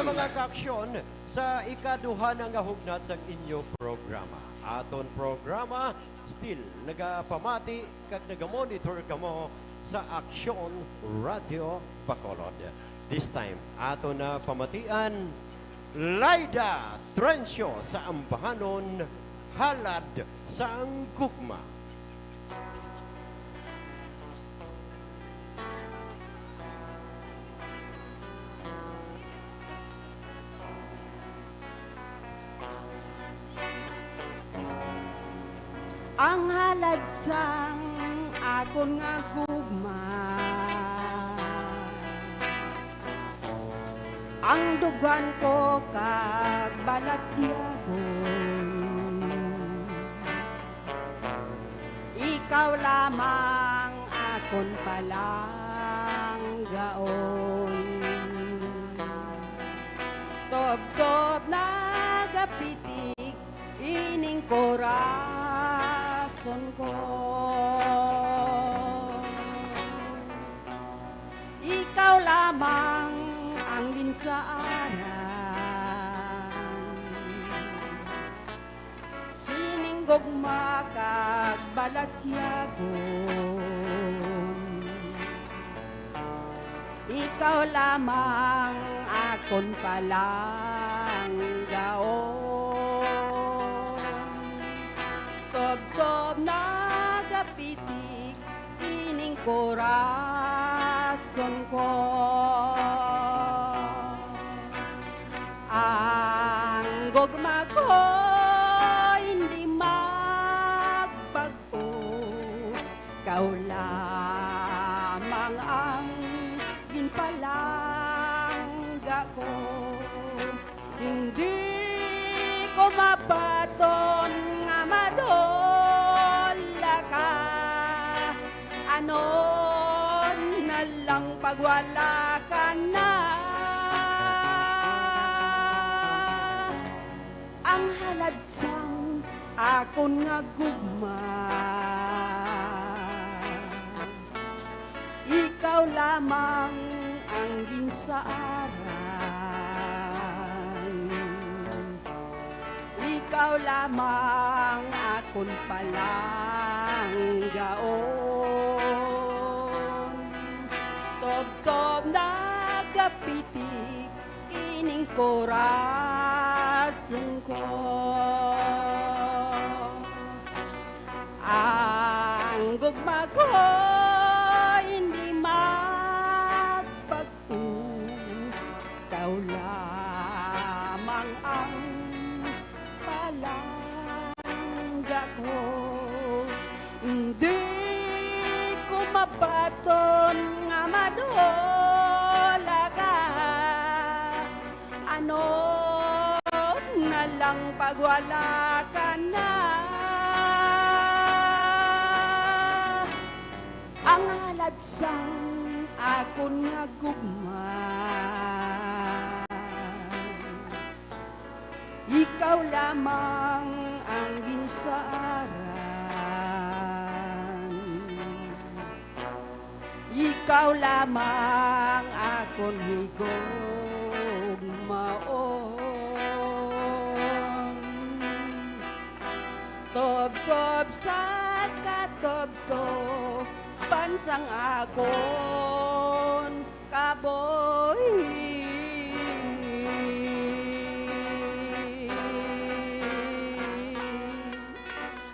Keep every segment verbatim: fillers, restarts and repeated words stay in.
Mga kaaksyon, sa ikaduha na nga hugnat sa inyo programa. Aton programa, still, nagapamati kag nagamonitor kamo sa Aksyon Radio Bacolod. This time, ato na pamatian, Laida Trencio sa ambahanon, Halad sang Gugma. Ang halad sang akon nga gugma, ang dughan ko kag balatyagon. Ikaw lamang akon palanggaon. Tubtob nagapitik ining korason ko. Ikaw lamang ang ginsaaran sining gugma kag balatyagon. Ikaw lamang akon palanggaon. Tubtob nagapitik ining korason ko. Ang gugma ko hindi magbago. Ikaw lamang ang ginpalangga ko. Hindi ko mabaton nga madula ka. Ano na lang pagwala ka na. Ang halad sang akon nga gugma, ikaw lamang ang ginsaaran. Ikaw lamang akon palanggaon. Tubtob nagapitik ining korason ko. Ang gugma ko hindi magbago. Ikaw lamang ang palangga ko. Hindi ko mabaton nga madula ka. Ano na lang pagwala ka na. Ang halad sang akon nga gugma, ikaw lamang ang ginsaaran. Ikaw lamang akon higugmaon. Tubtob sa katubtoban sang akon kabuhi.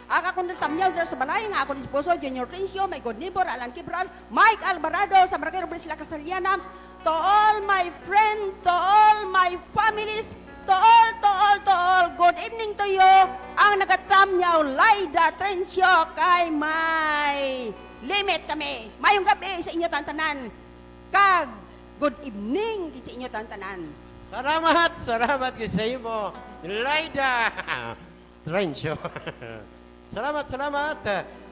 Ang akon tamyaw dira sa balay nga akon esposo, Junior Trencio, my good neighbor, Alan Kibral, Mike Alvarado, sa Barangay Robles, La Castellana, to all my friend, to all my families, to all, to all, to all, good evening to you. Ang nagatamyaw, Laida Trencio, kay may limit kami. Mayong gabi sa inyo tanan-tanan. Kag good evening gid sa inyo tanan-tanan. Salamat, salamat gid sa imo, Laida Trencio. Salamat, salamat.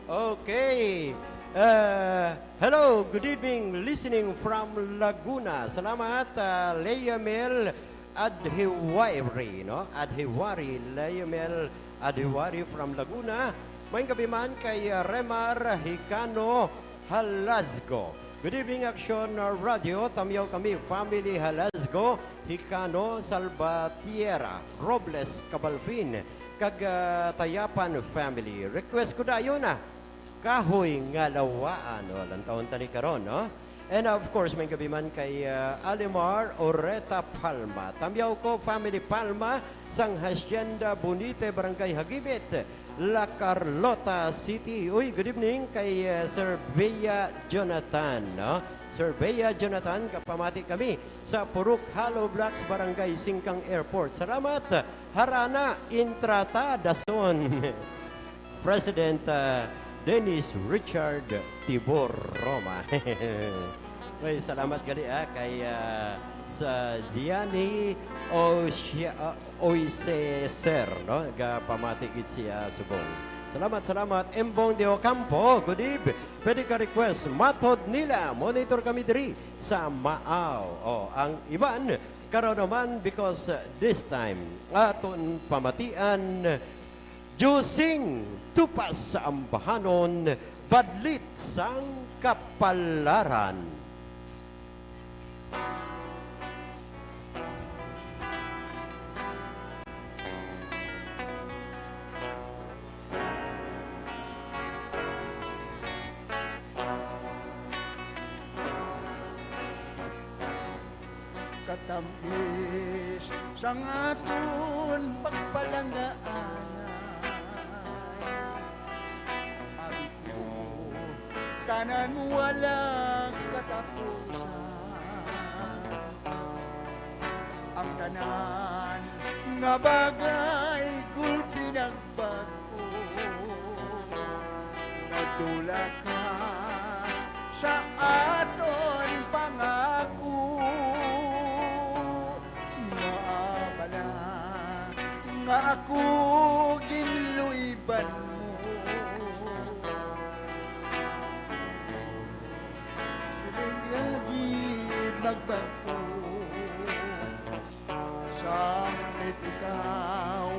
Okay. Uh, hello, good evening, listening from Laguna. Salamat, uh, Leamel Adhiwari, no? Adhiwari, Leamel Adhiwari from Laguna. Mayong gabi man kay, uh, Remar Hicano Halasgo. Good evening, Action Radio. Tamyaw kami, family Halasgo, Hicano, Salvatierra, Robles, Cabalfin, kag, ah, Tayapan family. Request ko dayon na, Kahoy nga Lawaan. O, lantawon ta ni karon, no? And of course, may gabi man kay, ah, Alimar Oreta Palma. Tamyaw ko, family Palma, sang Hacienda Bonite, Barangay Hagibit, La Carlota City. Uy, good evening kay, ah, Sir Bea Jonathan, no? Sir Bea Jonathan, kapamati kami sa Purok Hollow Blocks, Barangay Singkang Airport. Salamat, Harana Intrata Dason. President, ah, Dennis Richard Tibor Roma. Uy, salamat gali, ah, kay, ah, sa Gianni Osia-, ah, Oiseser, no? Gapamati gid siya subong. Salamat, salamat. Embong de Ocampo, good eve. Pwede ka request, Matod Nila, monitor kami diri sa Maaw. O, ang iban, karon naman, because, uh, this time, aton pamatian, Jusing Tupas sa Ambahanon, Badlit sang Kapalaran. Katamis sang aton pagpalangaanay. Abi ko, tanan walang katapusan. Ang tanan nga bagay gulpi nagbago. Nadula ka sa aton pangako. Nga abala nga ako ginluiban mo. Dili gid magbag-o. Sanglit ikaw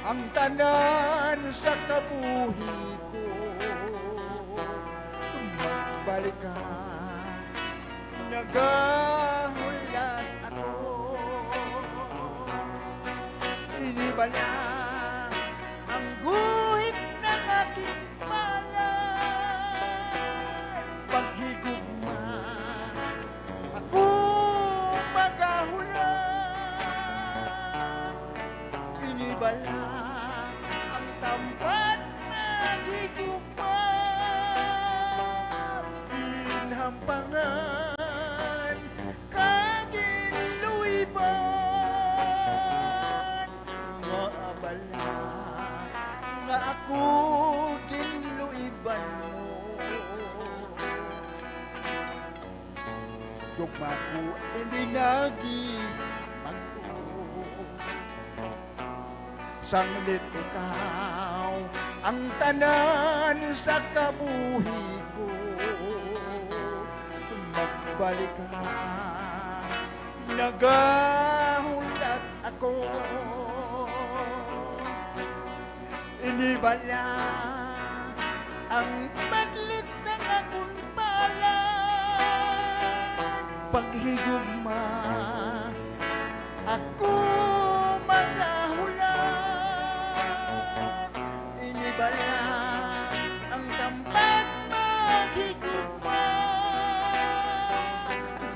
ang tanan sa kabuhi ko. Magbalik ka, nagahulat ako. Ini bala ang guhit ng aking palad? Paghigugma ako magahulat. Ini bala ang tampat nga higugma? Ginhampangan kag ginluiban, nga abala nga ako ginluiban mo. Gugma ko, hindi na gid magtuo. Sanglit ikaw ang tanan sa kabuhi ko. Magbalik ka, nagahulat ako. Ini bala ang badlit sang akon palad? Paghigugma ako magahulat. Ini bala ang tampat maghigugma?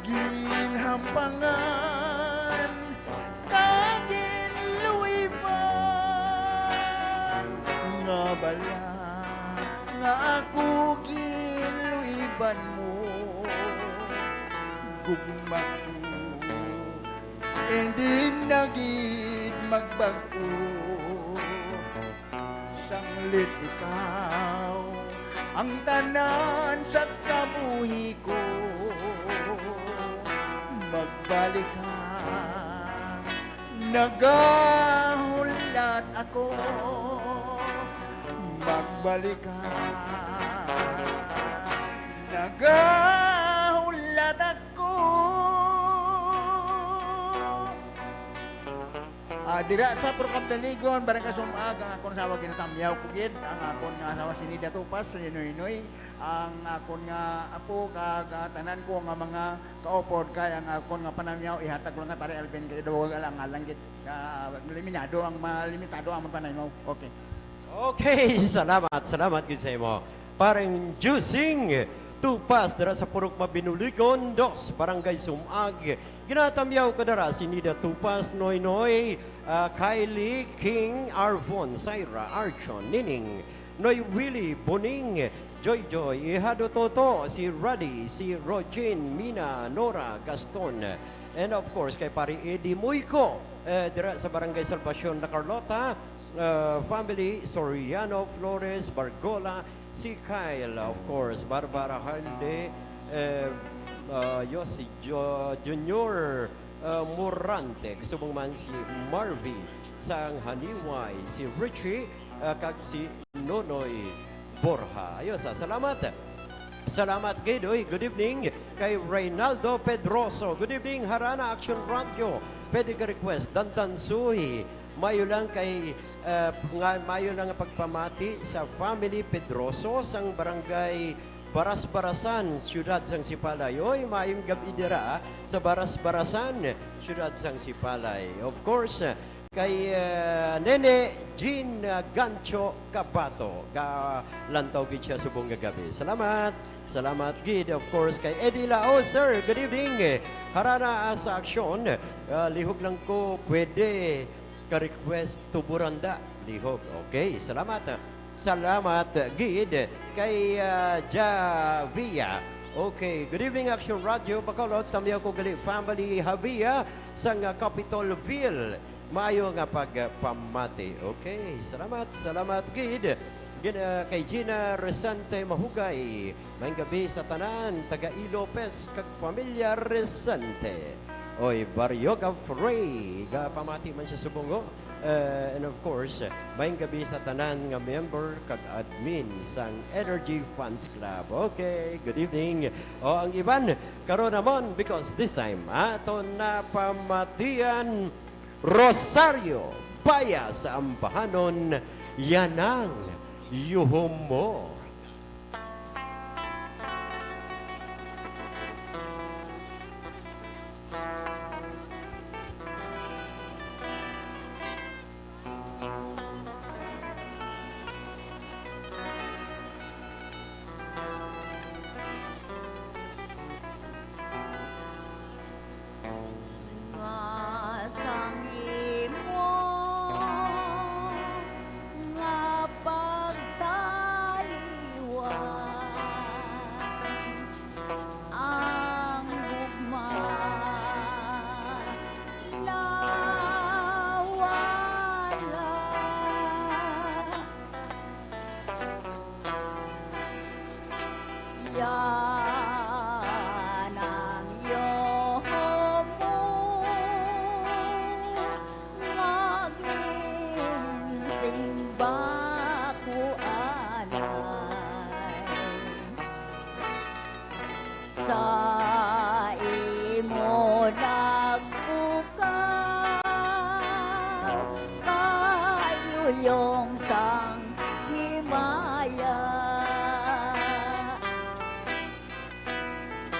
Ginhampangan kag ginluiban, nga bala nga ako ginluiban mo. Gugma ko, hindi na gid magbag-o. Sanglit ikaw ang tanan sa kabuhi ko. Magbalik ka, nagahulat ako. Magbalik ka, nagahulat ako. Dira sa Purok Kabdaligon, Barangay Sumag, ang akon asawa ginatamyaw ko gid, ang akon nga asawa si Nida Tupas, si Noy Noy, ang akon nga apo, kag, ah, tanan ko nga mga kaupod, kay ang akon nga panamyaw, ihatag ko lang kay Pare Alvin, kay daw lang, lang gid, ah, limitado ang, ma-, limitado ang panamyaw. Okay. Okay, salamat, salamat gid sa imo. Parang Jusing Tupas dira sa Purok Mabinuligon, dos, Barangay Sumag. Ginatamyaw ko dira si Nida Tupas, Noy Noy, ah, Kylie, King, Arvon, Syra, Archon, Nining, Noy Willie, Boning, Joy Joy, Ihado Toto, si Ruddy, si Rojin, Mina, Nora, Gaston, and of course, kay Pare Eddie Muyko, eh, dira sa Barangay Salvacion, La Carlota, uh, family, Soriano, Flores, Bargola, si Kyle, of course, Barbara Halde, eh, uh, yo, si Jo-, Junior, uh, Morante, subong man si Marvy sang Haniway, si Richie, uh, kag si Nonoy Borja. Ayos, ah, salamat. Salamat gid. Uy, good evening kay Reynaldo Pedroso. Good evening, Harana Action Radio. Pwede ka request, Dandansuhi. Mayo lang kay, eh, nga, mayo lang nga pagpamati sa family Pedroso sang barangay Baras-Barasan, siyudad sang Sipalay. Oy, maayong gab-i dira, ah, sa Baras-Barasan, siyudad sang Sipalay. Of course, kay, ah, Nene Jean, ah, Gancho Cabato. Galantaw gid siya subong nga gab-i. Salamat. Salamat gid, of course, kay Eddie Lao, sir. Good evening. Harana, ah, sa aksyon. Ah, lihog lang ko, pwede ka-request Tuburanda. Lihog. Okay, salamat. Salamat gid kay, ah, Javia. Okay, good evening, Action Radio Bacolod. Tamyaw ko gali family Javia sang, ah, Capitolville. Maayo nga pagpamati. Okay, salamat, salamat gid. Gin-, ah, kay Gina Resante Mahugay. Maayong gab-i sa tanan, taga E. Lopez kag pamilya Resante. Oy, Barrio Gafrey, gapamati man siya subong, oh. Eh, and of course, maayong gab-i sa tanan nga member kag admin sang Energy Fans Club. Okay, good evening. O, ang iban, karon namon, because this time, aton na pamatian, Rosario, Baya sa Ambahanon, Yan ang Yuhom Mo. Nga sang imo nga pagtaliwan, ang gugma nawala. Yan ang yuhom mo nga ginsimba ko anay. Sa imo nagbukaw, kayulyong sang himaya.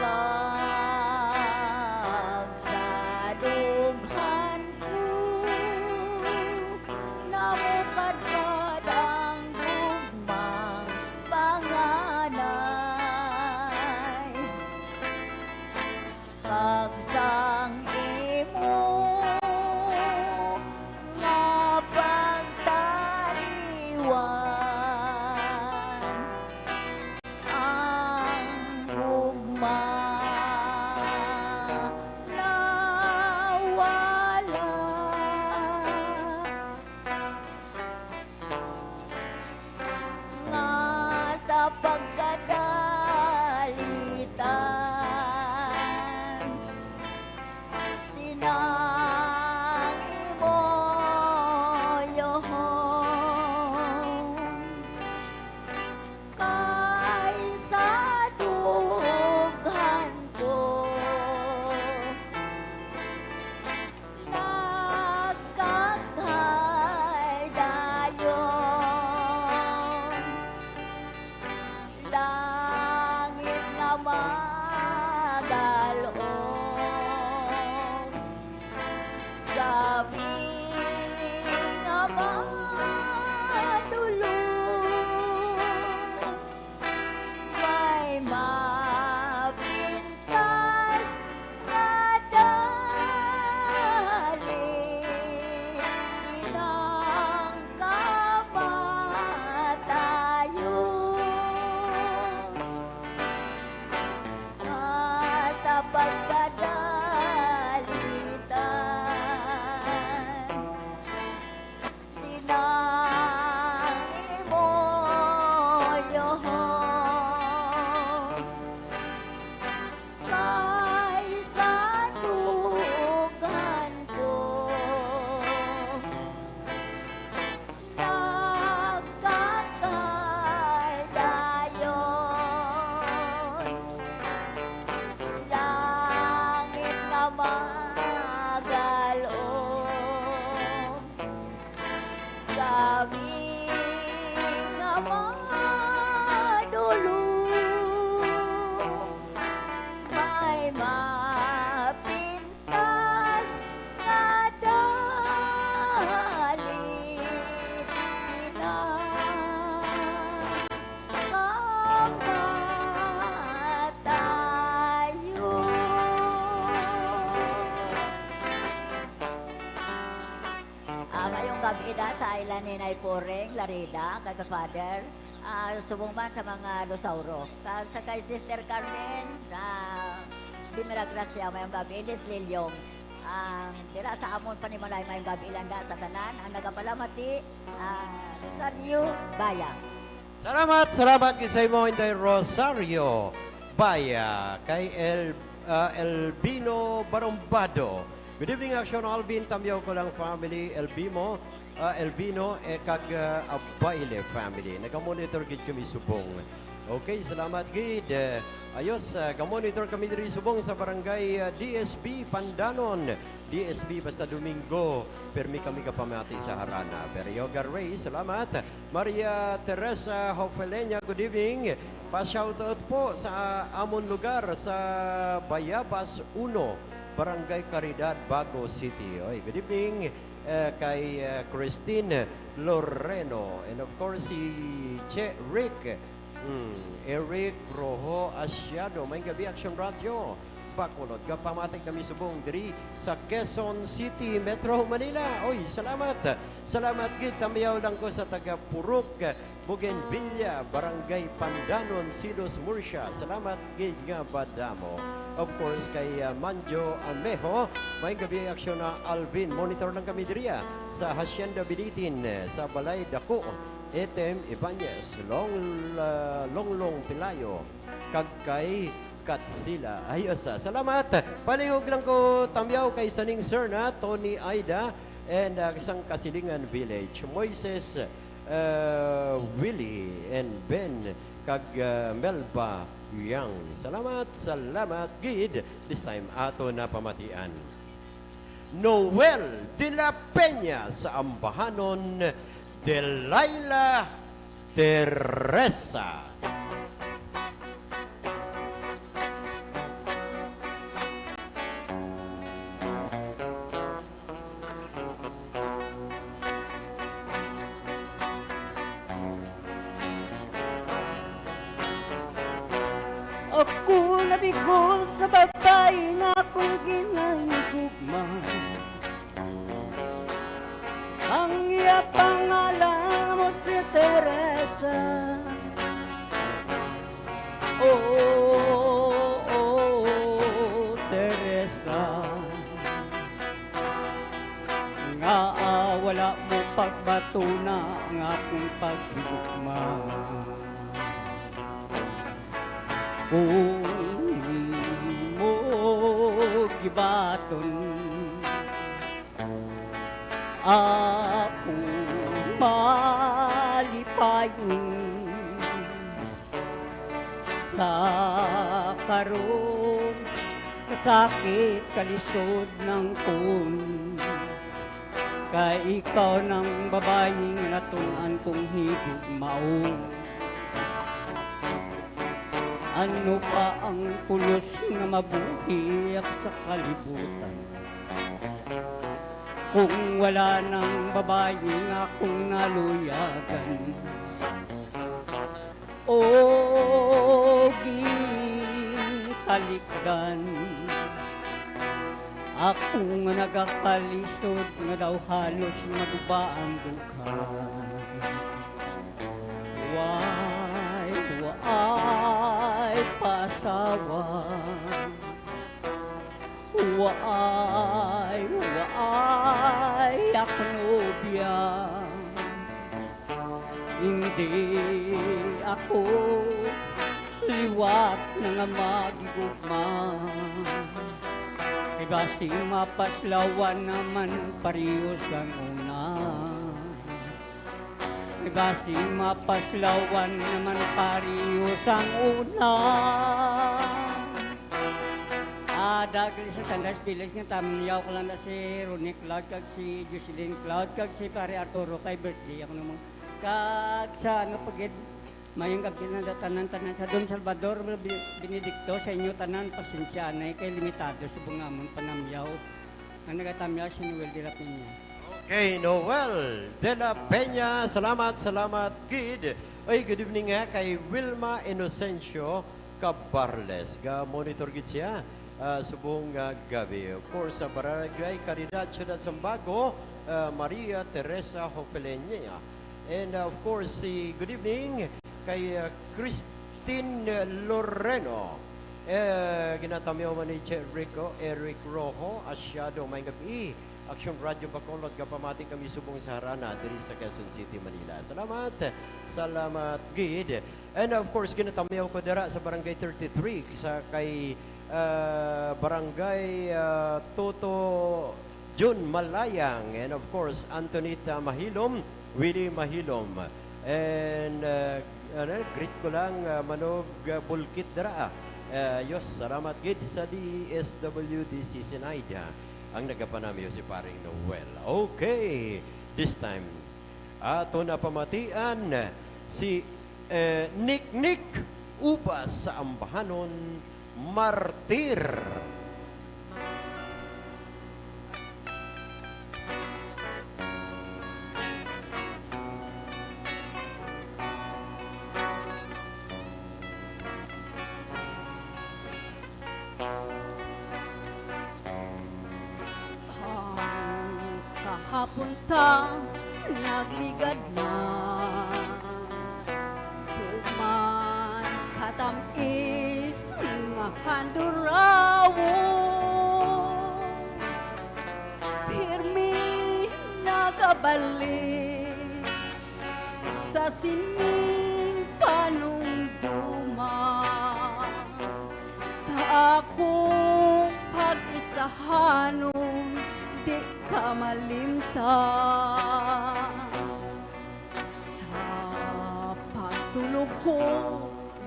Kag sa dughan ko, namukadkad ang gugmang panganay. Mapintas nga dalit sina kamatayon. Ah, mayong gabi da sa ila ni Nay Puring Larida, kag Father. Ah, subong man sa mga Lusauro. Sa, sa kay Sister Carmen, sa Bimira Gracia, mayong gabi. Liz Lilyong, ang dira sa amon panimalay, mayong gabi lang da sa tanan. Ang nagapalamati, ah, Rosario Baya. Salamat, salamat gid sa imo, Inday Rosario Baya, kay El, ah, Elvino Barombado. Good evening, Action Alvin, Tamyaw ko lang family, Elvimo, ah, Elvino, eh, kag, ah, Abaile family. Nagamonitor gid kami subong. Okay, salamat gid. Eh, ayos, ah, gamonitor kami diri subong sa barangay, ah, D S B Pandanon. D S B basta Domingo, permi kami kapamati sa harana. Berioga Ray, salamat. Maria Teresa Hofeleña, good evening. Pa-shoutout po sa amon lugar sa Bayabas uno, Barangay Caridad, Bago City. Oy, good evening, eh, kay, eh, Christine Loreno. And of course, si Che Rick. Hmm, Eric Rojo Asiado, mayong gabi, Action Radio Bacolod. Gapamati kami subong diri sa Quezon City, Metro Manila. Oy, salamat. Salamat gid, tamyaw lang ko sa taga Purok, Bougainvillea, Barangay Pandanon, Silos, Murcia. Salamat gid nga madamo. Of course, kay, ah, Manjo Amejo, mayong gabi, Action na Alvin. Monitor lang kami diri, ah, sa Hacienda Binitin, eh, sa Balay Dako. Etem Ibanez, Long, ah, Longlong Pelayo, kag kay Katsila. Ayos, ah. Salamat. Palihog lang ko tamyaw kay Saning Serna, Tony Aida, and, ah, sang Kasilingan Village. Moises, ah, Willie, and Ben, kag, ah, Melba Yang. Salamat, salamat gid. This time, ato na pamatian. Noel de la Peña sa ambahanon, Delilah Teresa. Ako nabigol sa babayi nga akong ginahigugma. Ang iya pangalan amo si Teresa. Oh, oh, oh, Teresa. Ngaa wala mo pagbatuna ang akong paghigugma? Kung mo gibaton akong malipayon, sa karon kasakit kalisod nang kun, kay ikaw nang babayi nga natun-an kong higugmaon. Ano pa ang pulos nga mabuhi sa kalibutan? Kung wala nang babayi nga akong naluyagan, o gintalikdan, ako nga nagakalisod nga daw halos maguba ang dughan. Way, way paasawa. Way, way ako nobya. Hindi ako liwat na nga magigugma. Kay basi mapaslawan naman pareho sang una. Basi mapaslawan naman pareho sang una. Ah, dagli sa Sanders Village nga tamyaw ko lang na si Ronnie Cloud kag si Jocelyn Cloud kag si Pare Arturo kay birthday ako naman. Kag sa ano pagid Mayong gabi na tanan-tanan sa Don Salvador, Bi-, Benedicto, sa inyo tanan, pasensya na kay limitado subong amon panamyaw. Ang nagatamyaw si Noel de la Peña. Okay, Noel de la Peña, salamat, salamat gid. Ay, good evening nga kay Wilma Inocencio Cabarles. Ga-monitor gid siya, ah, subong nga gabi. Of course, sa Barangay Caridad, Ciudad Sambago, ah, Maria Teresa Hofeleña. And, uh, of course, si, good evening kay, uh, Christine Loreno. Eh, ginatamyaw man ni Che Rico, Eric Rojo, Asyado, may gabi. Action Radio Bacolod, gapamati kami subong sa Harana, diri sa Quezon City, Manila. Salamat. Salamat gid. And of course, ginatamyaw ko dira sa Barangay thirty-three, sa kay, ah, Barangay, ah, Toto Jun Malayang, and of course, Antonita Mahilom, Willie Mahilom, and, uh, ano, greet ko lang, uh, Manog, uh, Bulkit dira. Uh, Yos, salamat gid sa D S W D C Sinaida ang nagapanamyo si Paring Noel. Okay, this time, ato na pamatian si, eh, Niknik Ubas sa Ambahanon, Martir. Ang kahapon ta nagligad na, tuman katamis nga handurawo, pirmi nakabalik sa sining panumduma. Sa akong pag-isahanon, di ka malimtan. Sa pagtulog ko,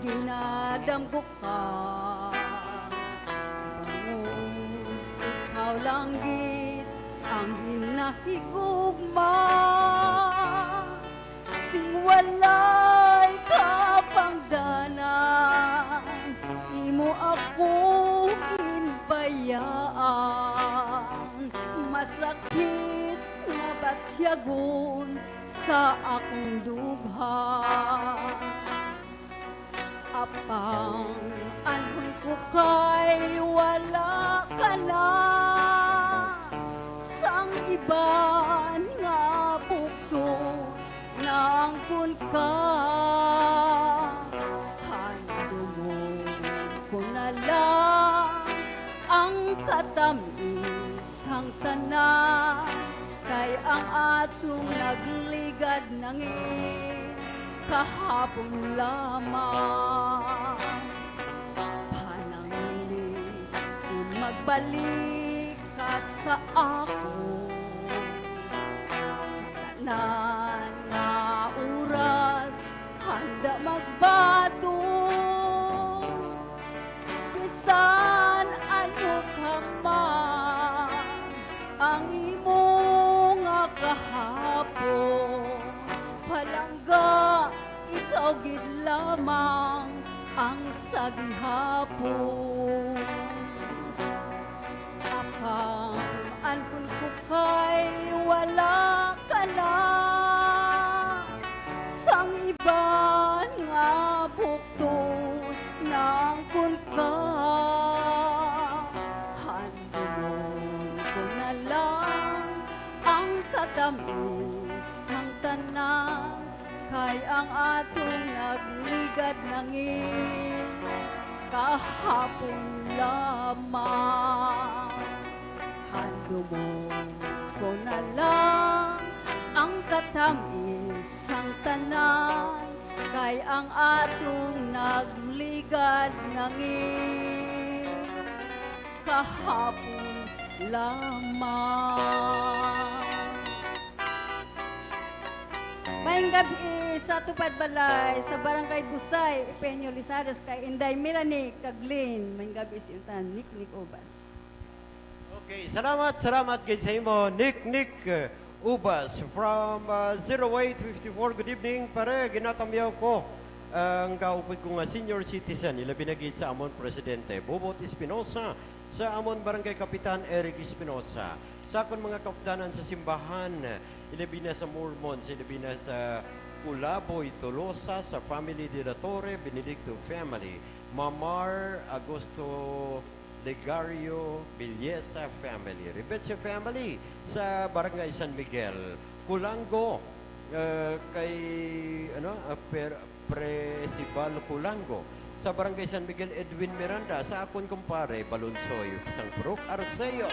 ginadamgo ka. Bangon, ikaw lang gid ang hinahigugma. Sing walay kapangdanan, imo ako ginbayaan. Masakit nga batyagon sa akong dughan. Apang anhon ko kay wala ka na, sang iban nga bukto naangkon ka. Handumon ko na lang ang katamis sang tanan, kay ang atong nagligad nangin kahapon lamang. Pananglit kung magbalik ka sa akon, sa tanan nga oras handa magbaton. Bisan ano pa man ang imo nga kahapon, palangga, ikaw gid lamang ang sa gihapon. Apang anhon ko kay wala ka na, sang iban nga bukto naangkon ka. Handumon ko na lang ang katamis sang tanan, kay ang atong nagligad nangin kahapon lamang. Handumon ko na lang ang katamis sang tanan, kay ang atong nagligad nangin kahapon lamang. Maayong gabi sa Tupad Balay, sa Barangay Busay, Epenio Lizares, kay Inday Melanie Caglin. Maayong gabi sa inyo tanan, Niknik Ubas. Okay, salamat, salamat gid sa imo, Niknik, uh, Ubas from, uh, zero eight fifty-four. Good evening, pare. Ginatamyaw ko, Ang kaupod ko nga senior citizen, ilabi na gid sa amon Presidente Bobot Espinosa, sa amon Barangay Kapitan Eric Espinosa, sa akon mga kaupdanan sa simbahan, ilabi na sa Mormon, sa ilabi na sa Culaboy, Tolosa, sa family de la Torre, Benedicto family, Mamar, Agosto, Legario, Villesa family, Rebeche family sa Barangay San Miguel, Culango, eh, kay, ano, ah, Per-, Precibal Culango, sa Barangay San Miguel, Edwin Miranda, sa akon kumpare, Balonsoy, sang Purok Arceo,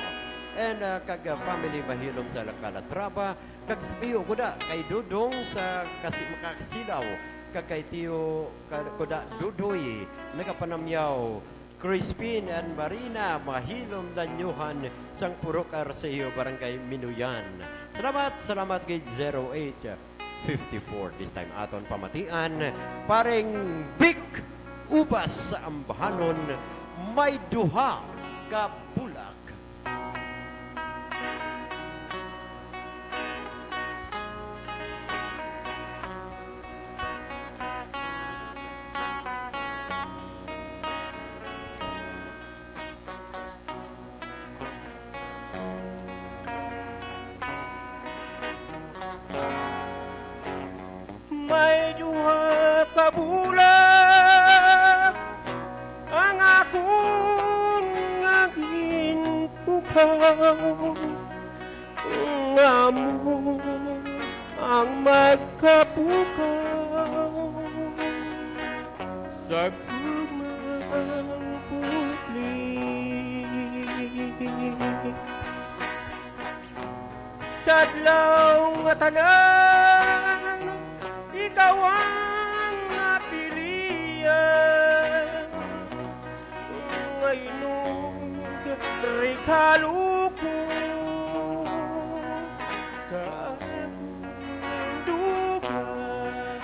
and, ah, kag, ah, family mahilom sa La Calatrava, kag sa iyo, kuda, kay Dudong sa Kasi-, Makasilaw, kag kay Tiyo, ka-, kuda, Dudoy, nagapanamyaw, Crispin and Marina Mahilom Danyuhan sang Purok Arceo, Barangay Minuyan. Salamat, salamat kay zero eight fifty-four. This time aton pamatian, Pareng Vic Ubas sa Ambahanon, May Duha Ka Bulak. May duha ka bulak ang akon nga ginpukaw, nga amo ang magkapukaw sa gugmang putli. Sa adlaw nga tanan, ikaw ang napilian, nga inog regalo ko sa akong dugang.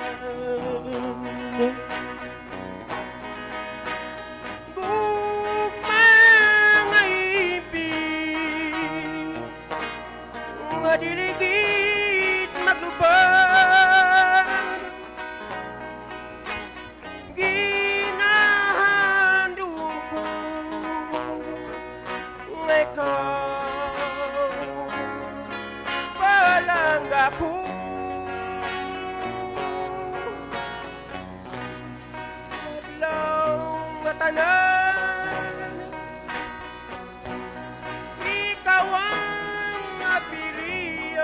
Gugma nga himpit, nga dili gid maglubad, ginahandom ko nga ikaw palangga ko. Adlaw nga tanan, ikaw ang napilian.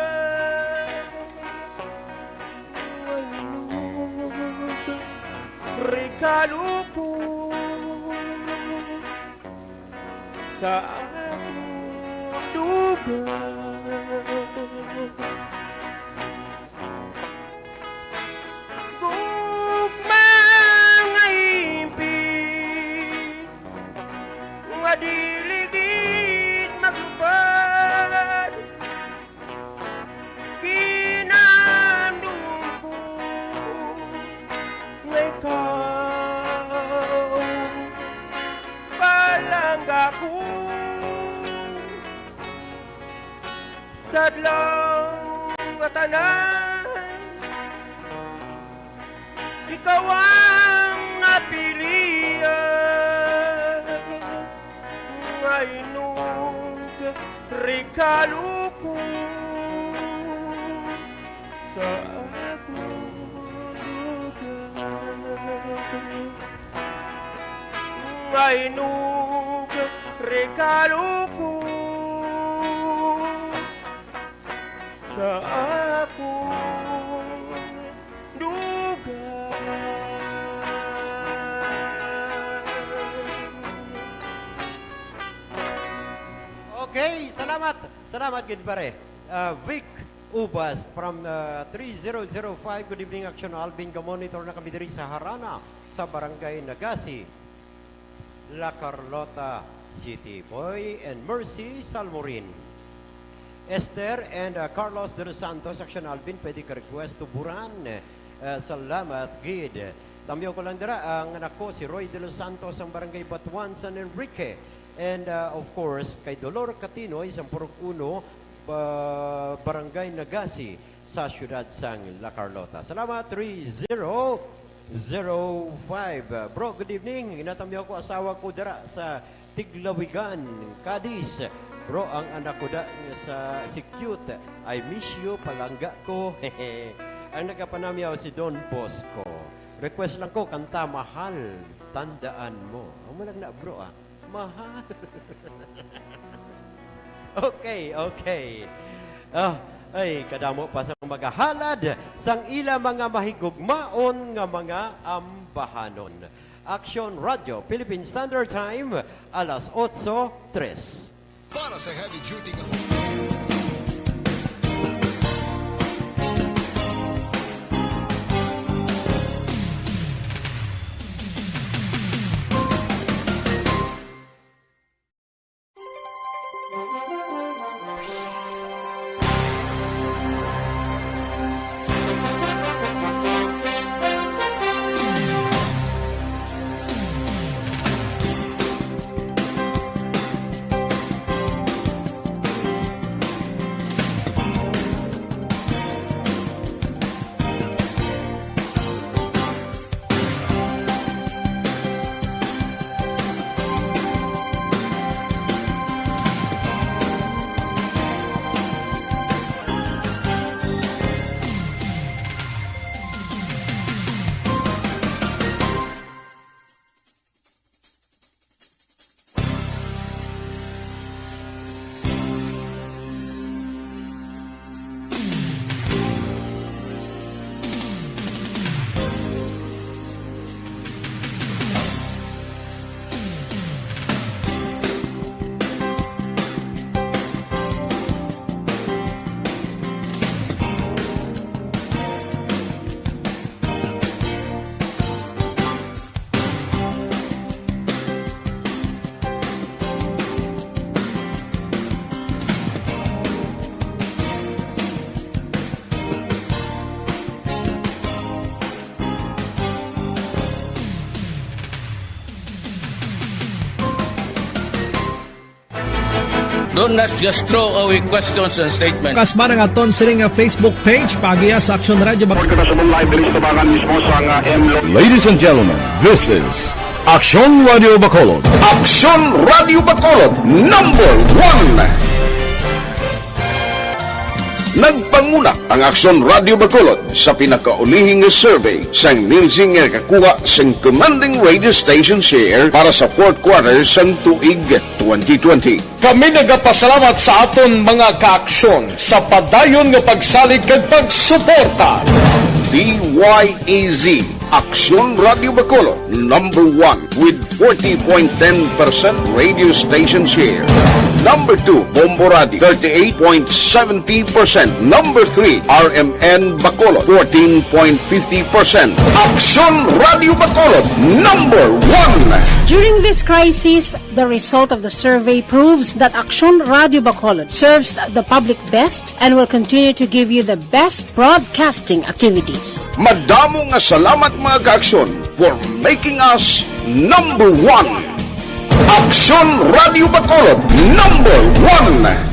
Nga inog regalo ko sa akong dugang. Gugma nga himpit, nga dili gid maglubad, ginahandom ko nga ikaw palangga ko. Sa adlaw nga tanan, ikaw ang napilian. Nga inog regalo ko sa akong dugang. Nga inog regalo ko sa akong dugang. Okay, salamat. Salamat gid, pare. Ah, Vic Ubas from, ah, three zero zero five. Good evening, Action Alvin. Ga-monitor na kami diri sa Harana, sa Barangay Nagasi, La Carlota City. Boy and Mercy Salmorin. Esther and, uh, Carlos de los Santos, Action Alvin, pwede ka request Tuburan. Uh, salamat gid. Tamyaw ko lang dira, ang anak ko si Roy de los Santos, ang Barangay Batuan, San Enrique. And, uh, of course, kay Dolor Catinoy, sang Purok Uno, ba-, Barangay Nagasi, sa siyudad sang La Carlota. Salamat, three zero. Zero five. Bro, good evening. Inatami ako asawa ko dira sa Tiglawigan, Cadiz. Bro, ang anak ko da sa si cute. I miss you, palangga ko. Ang nagapanamyaw si Don Bosco. Request lang ko, kanta Mahal, Tandaan Mo. Ang malag na, bro, ah. Mahal. Okay, okay. Ah, ay, kadamo pa sa magahalad sang ila mga mahigugmaon nga mga ambahanon. Action Radio, Philippine Standard Time, alas otso tres. Para sa heavy duty nga Don't, let's just throw away questions and statements. Kasbara nga aton sini nga Facebook page, paagiya sa Aksyon Radio Bac- Report kita subong live diri sa tubangan mismo sa nga M Lo- Ladies and gentlemen, this is Aksyon Radio Bacolod. Aksyon Radio Bacolod, number one. Nagpanguna ang Aksyon Radio Bacolod sa pinakaulihing nga survey sang Nielsen nga nakakuha sang commanding radio station share para sa fourth quarter sang tuig twenty twenty. Kami nagapasalamat sa aton mga kaaksyon sa padayon nga pagsalig kag pagsuporta. D Y A Z, Aksyon Radio Bacolod, number one with forty point ten percent radio station share. Number two, Bombo Radio, thirty-eight point seventy percent. Number three, R M N Bacolod, fourteen point fifty percent. Aksyon Radio Bacolod, number one. During this crisis, the result of the survey proves that Aksyon Radio Bacolod serves the public best and will continue to give you the best broadcasting activities. Madamo nga salamat, mga kaaksyon, for making us number one. Aksyon Radio Bacolod, number one.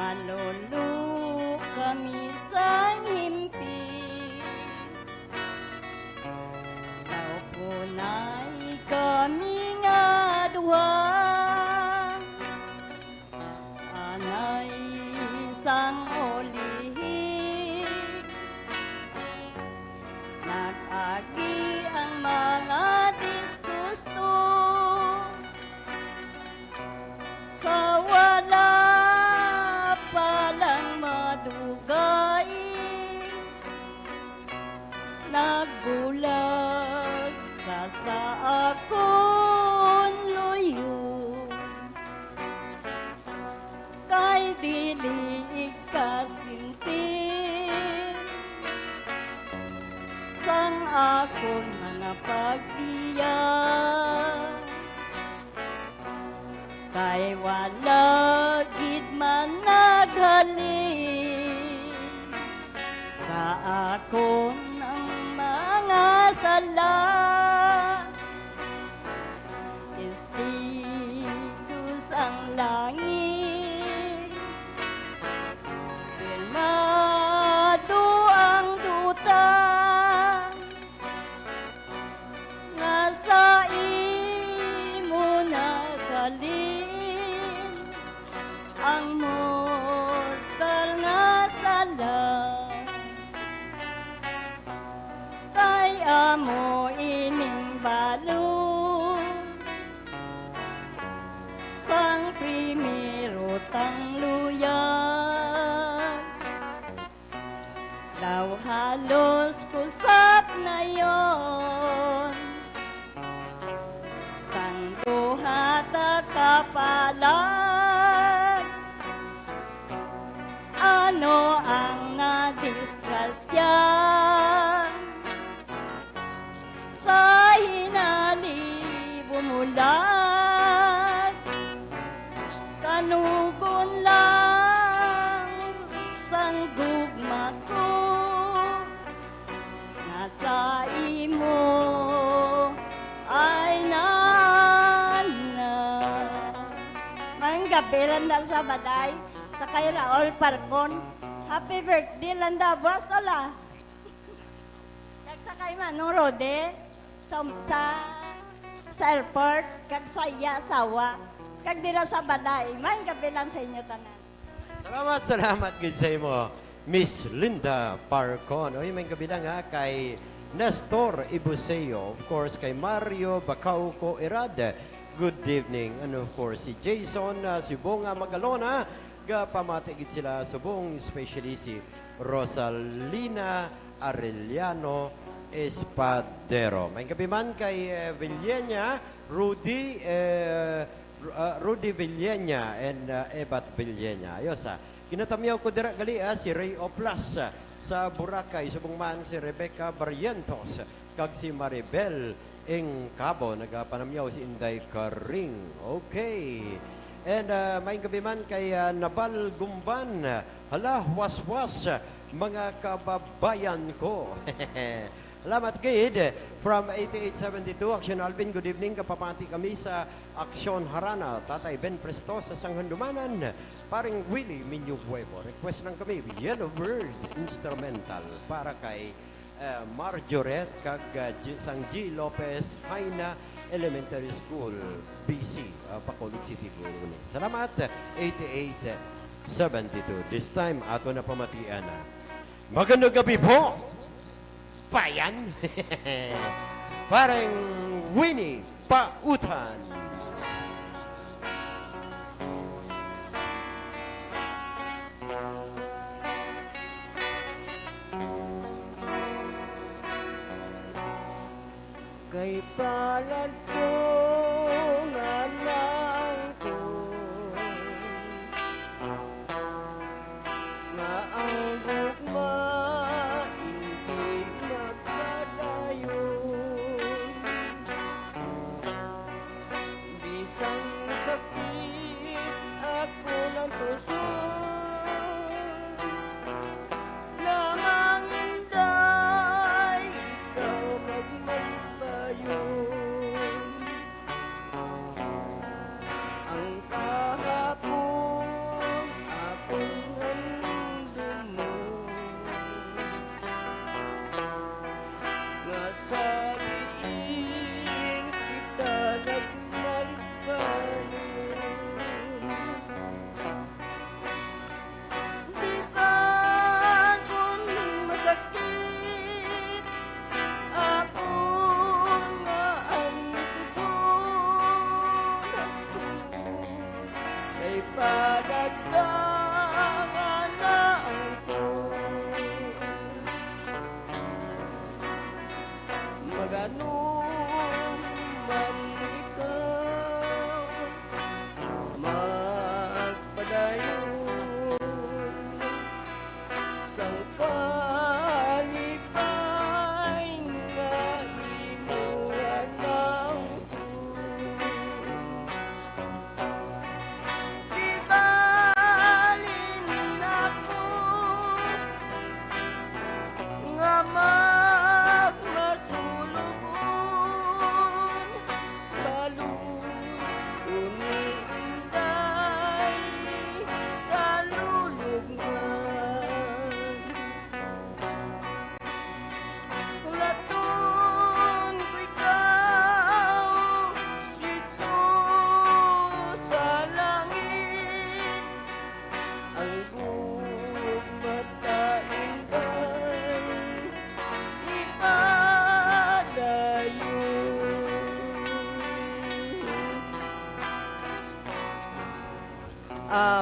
Malolo kami sang himpi. Daw kunay kami nga duha. Anay sang ulihi, nag-agi ang mga disgusto. Sa wala pa lang madugay, nagbulag sa, sa akon luyo. Kay dili ikasinti sang akon mga pagbiya. Kay wala gid man naghalin sa akon ang mga sala. Testigos ang langit, pirmado ang duta. Nga sa imo nakalin ang mortal nga sala. Kay amo ining balon sang primero tang luyag. Daw halos kusap na yon sang duha ta ka palad. Ano ang nadisgrasya? Sa hinali bumulag, kanugon lang sang gugma ko nga sa imo ay nana. Maayong gabi, Landa sa balay, sa kay Raul Parcon. Happy birthday, Landa. Buwas to la. Kag sa kay Manong Rode, sa, sa, sa airport, kag sa iya asawa, kag dira sa balay. Maayong gabi lang sa inyo tanan. Salamat, salamat gid sa imo, Miss Linda Parcon. Oy, maayong gabi lang, ha, kay Nestor Ibuseo, of course, kay Mario Bacauco Irad. Good evening. And of course, si Jason, ah, Sibonga Magalona, gapamati gid sila subong, especially si Rosalina Arellano Espadero. Maayong gabi man kay, eh, Villena, Rudy, eh, Ru-, ah, Rudy Villena and, ah, Ebat Villena. Ayos, ah. Ginatamyaw ko dira gali, ah, si Ray Oplas, ah, sa Boracay. Subong man si Rebecca Barrientos kag si Maribel Ing Cabo, nagapanamyaw si Inday Karing. Okay. And, ah, maayong gabi man kay, ah, Nabal Gumban. Hala, waswas, mga kababayan ko. Salamat gid. From eighty-eight seventy-two, Action Alvin, good evening. Kapamati kami sa Action Harana, Tatay Ben Presto sa Sanghandumanan, Paring Willie Minyo Buebo. Request lang kami, Yellow Bird Instrumental para kay eh, Marjoret kag, ah, G-, sang G Lopez Jaena Elementary School, B C, ah, Bacolod City, Bohol. Salamat, eighty-eight seventy-two. This time, ato na pamatian na. Magandang gabi po, bayan. Parang Winnie Pautan. Kay palad ko nga naangkon, nga ang gugma inggid magpadayon. Bisan sakit ako lang tuson, lamang Inday, ikaw magmalipayon. Ang kahapon, ako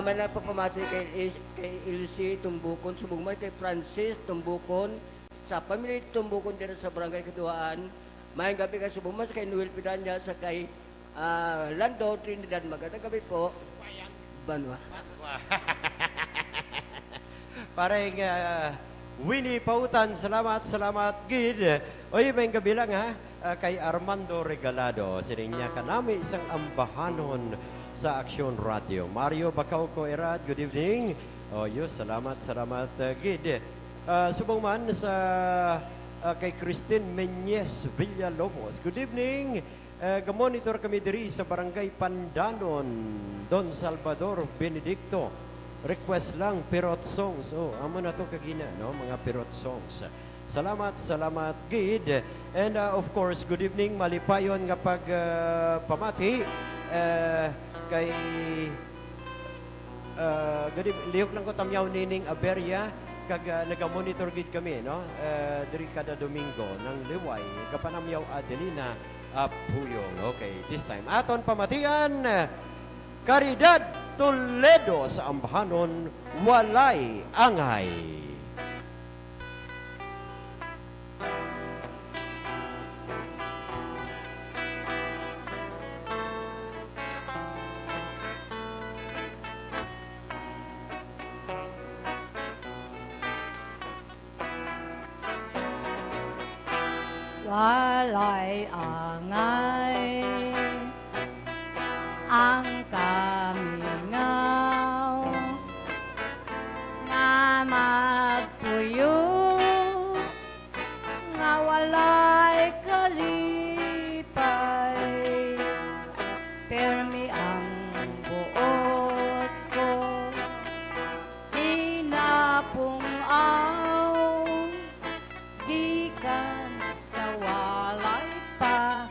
Nagapamati kay Is-, kay Elsie Tumbukon, subong man kay Francis Tumbukon, sa pamilya Tumbukon dira sa Barangay Kaduhaan. Maayong gabi kay subong man sa kay Noel Pidanya, sa kay, ah, Lando Trinidad. Magandang gabi po. Banwa. Pareng, ah, Winnie Pautan, salamat, salamat gid. Oy, maayong gabi lang, ha. Ah, kay Armando Regalado, sining niya kanami sang ambahanon sa Aksyon Radio. Mario Bacauco Erad, good evening. Oh, yo, salamat, salamat, ah, gid. Ah, subong man sa, ah, kay Christine Menyes Villalobos. Good evening. Eh, gamonitor kami diri sa Barangay Pandanon, Don Salvador Benedicto. Request lang, pirot songs. Oh, amo na to kagina, no? Mga pirot songs. Salamat, salamat gid. And, uh, of course, good evening, malipayon nga pag, uh, pamati, uh, kay, uh, good eve-, lihok lang ko, Tamyaw Nining Aberia, kag, uh, nagamonitor gid kami, no? Uh, diri kada Domingo, nang liway, kapanamyaw Adelina Apuyong. Okay, this time, aton pamatian, Caridad Toledo sa ambahanon, Walay Angay. Walay angay ang kamingaw nga magpuyo nga walay kalipay. Permi ang buot ko, inapong-aw, gikan sa walay pa,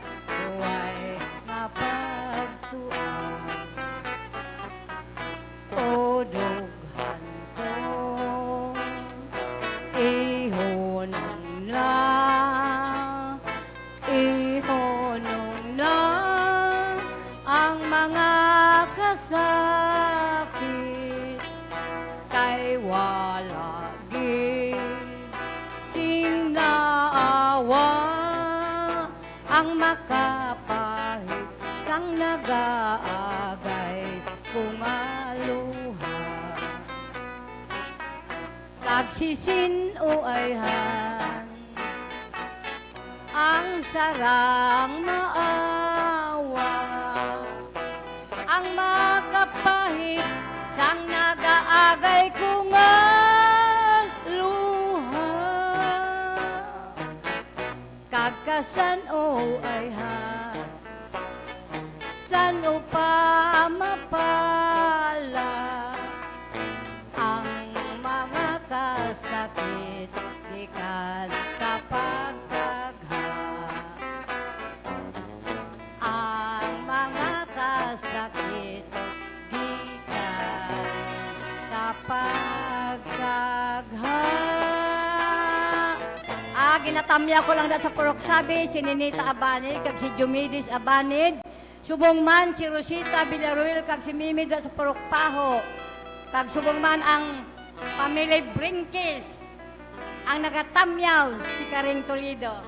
way nga pagtuon. O dughan ko, ihunong na, ihunong na ang mga kasakit, kay wala gid sing naawa ang makapahit sang nagaagay ko nga luha. Kag si sin-uayhan ang sarang maawa, ang makapahit sang nagaagay ko nga luha. Kag kasan-uayhan, san-o pa mapala ang mga kasakit gikan sa pagdagha. Ang mga kasakit gikan sa pagdagha. Ah, ginatamya ko lang na sa Purok Sabi, si Ninita Abanid, kag si Jumidis Abanid. Subong man si Rosita Villaruel, kag si Mimi da sa Purok Paho. Kag subong man ang pamilya Brinquis, ang nagatamyaw si Karing Toledo.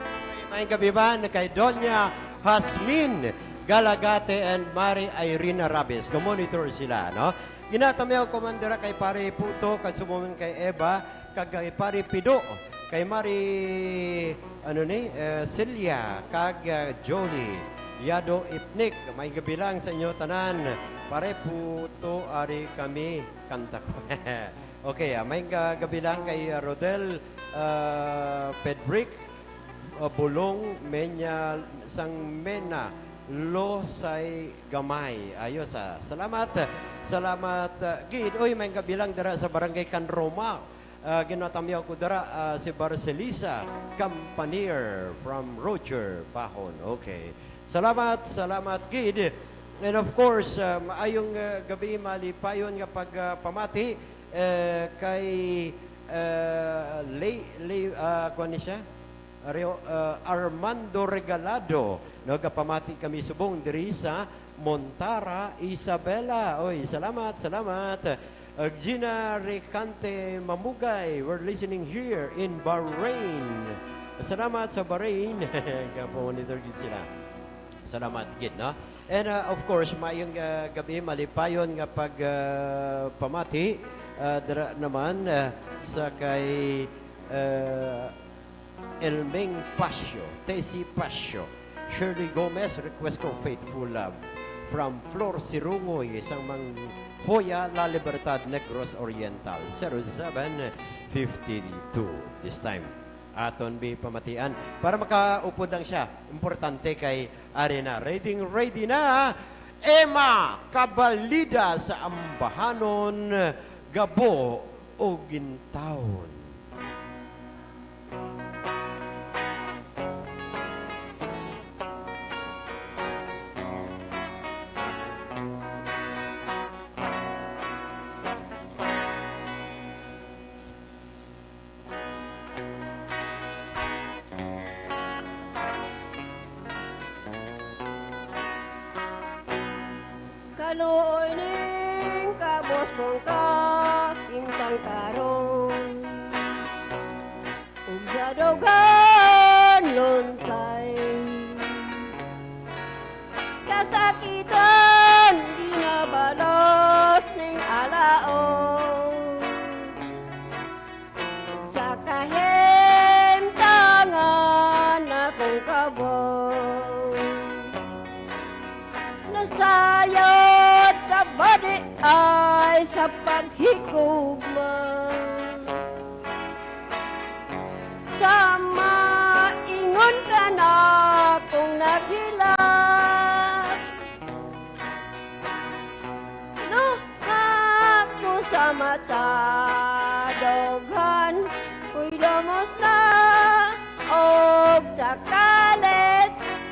May gabi ba na kay Doña Hasmin Galagate and Mari Irene Arabes? Go-monitor sila, no? Ginatamyaw ko man dira kay Pare Puto, kag subong man kay Eva, kag kay Pare Pido, kay Mari, ano ni, eh, Celia, kag, eh, Jolie Yado Ipnik. May gabi lang sa inyo tanan. Pare Puto, ari kami, kanta ko. Okay, ah, may ga-, gabi lang kay, ah, Rodel, ah, Pedrick, ah, Bulong, Menya, sang Mena, Losay Gamay. Ayos, ah. Salamat. Salamat, ah, gid. Uy, may gabi lang dira sa Barangay Can Roma. Ah, ginatamyaw ko dira, ah, si Barcelisa Campanier from Roger Pahon. Okay. Salamat, salamat gid. And of course, ah, maayong, ah, gabi, malipayon nga pag, ah, pamati, eh, kay, ah, Lay-, Lay-, ah, kuwan ni siya? Areo, ah, Armando Regalado, nagapamati kami subong diri sa Montara Isabela. Oy, salamat, salamat. Uh, Gina Recante Mamugay, we're listening here in Bahrain. Salamat sa Bahrain. Kapo-monitor gid sila. Salamat gid, no? And, uh, of course, maayong, uh, gabi, malipayon nga pag, uh, pamati, uh, dira naman, uh, sa kay, uh, Elming Pasio, Tessie Pasio, Shirley Gomez, request ko Faithful Love. From Flor Sirungoy, isang mang Joya, La Libertad, Negros Oriental, zero seven fifty-two. This time, aton bi pamatian. Para makaupod lang siya, importante kay ari na. Ready, ready na, Emma Cabalida sa Ambahanon, Gabo ug Intawon. Kaluoy ning kabos kong kahimtang karon, ug sa dughan lunsay kasakitan ginabalos ning alaon. Sa kahimtangan akong kabaw, nasayod ka ba di ay sa paghigugma? Sa maingon ka na kung naghilak, no? Ako sa mata, dughan ko'y lumos na, og sa kalit,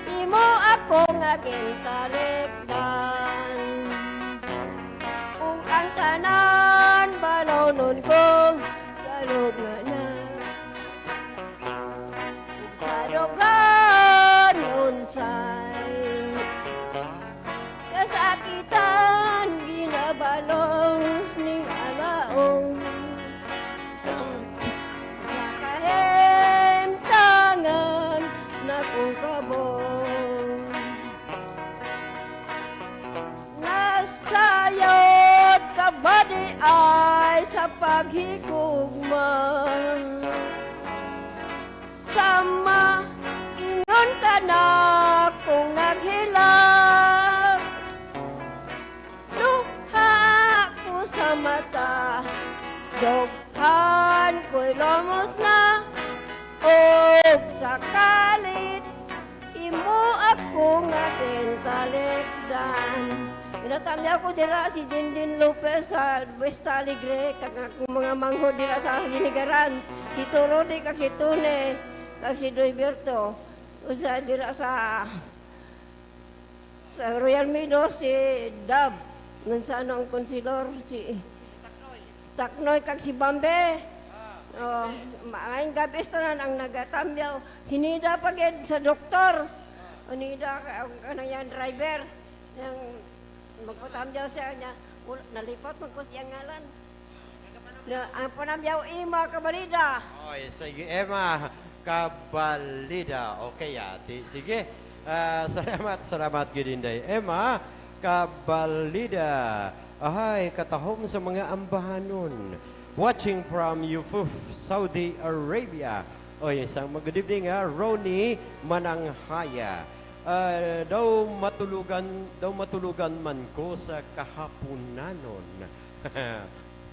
imo ako nga gintalikdan. Ug ang tanan, balawnon ko sa lugna na. Sa dughan, unsay kasakitan ginabalos ning alaon. Sa kahimtangan nakong kabog, nasayod ka ba di ay sa paghigugma? Sa maingon ka na kung naghilak, duha ko sa mata, dughan ko'y lumos na, ug sa kalit, imo ako nga gintalikdan. Ginatamyaw ko dira si Dindin Lopez sa West Alegre, kag akong mga manghod dira sa Ginigaran, si Turo Di kag si Tune, kag si Doy Berto. Usa dira sa, sa Royal Meadows, si Dab. Ngan sa ano ang konsilor, si Taknoy kag si Bambe. Oh, maayong gabi sa tanan ang nagatamyaw. Si Nida pa gid sa doktor. O Nida, ang kanang yan driver. Yang magpatamyaw siya niya, wal-, nalipot man ko siyang ngalan. Na, ang panamyaw, Emma Cabalida. Oy, sige, Emma Cabalida. Okay, ate. Sige. Ah, salamat, salamat gid, Inday Emma Cabalida. Ahay, katahom sa mga ambahanon. Watching from Yufuf, Saudi Arabia. Oy, isang mag-, good evening, ah, Ronnie Mananghaya. Ah, daw matulugan, daw matulugan man ko sa kahapunanon.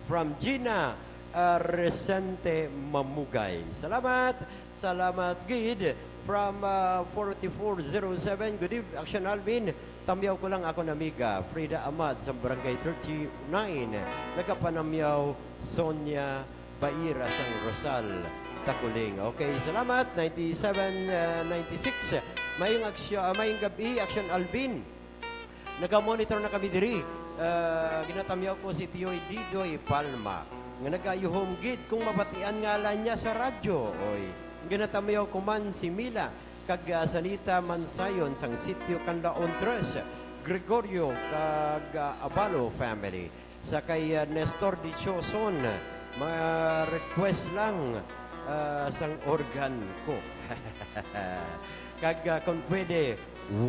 From Gina, ah, Resente Mamugay. Salamat, salamat gid. From, ah, forty-four zero seven, good eve-, Action Alvin. Tamyaw ko lang akon amiga, Frida Amad, sa Barangay thirty-nine. Nagapanamyaw, Sonia Baira sang Rosal, Takuling. Okay, salamat. Ninety-seven, ah, ninety-six. Mayong aksyo-, ah, mayong gab-i, Action Alvin. Naga-monitor na kami diri. Ah, ginatamyaw ko si Tiyoy Didoy Palma, nga nagayuhom gid kung mabatian ngalan niya sa radyo. Oy, ginatamyaw ko man si Mila kag, ah, Sanita Mansayon sang Sitio Canlaon Tres. Gregorio kag, ah, Abalo family. Sa kay, ah, Nestor Dichoson, ma-request lang, ah, sang organ ko. Kag, ah, kung pwede,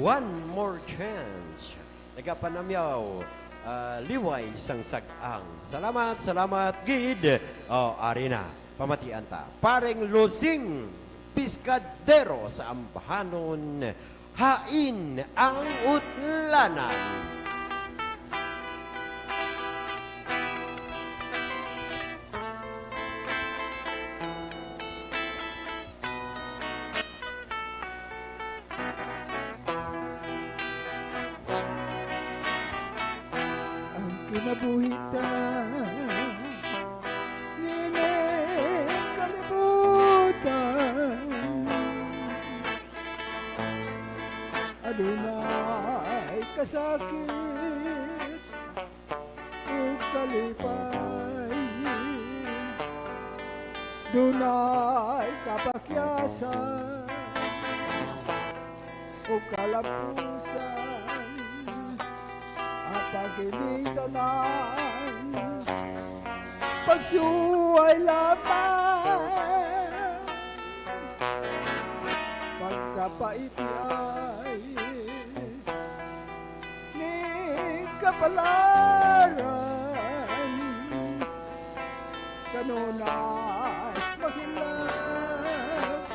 one more chance. Nagapanamyaw, ah, liway sang sag-ang. Salamat, salamat gid. O, ari na. Pamatian ta. Pareng Losing Piscadero sa Ambahanon, Hain ang Utlanan. Ang kinabuhi ta nining kalibutan, adunay kasakit ug kalipay, dunay kapakyasan ug kalampusan. Apan kining tanan pagsuway lamang, pagkapaiti ay ning kapalaran. Kanunay makilag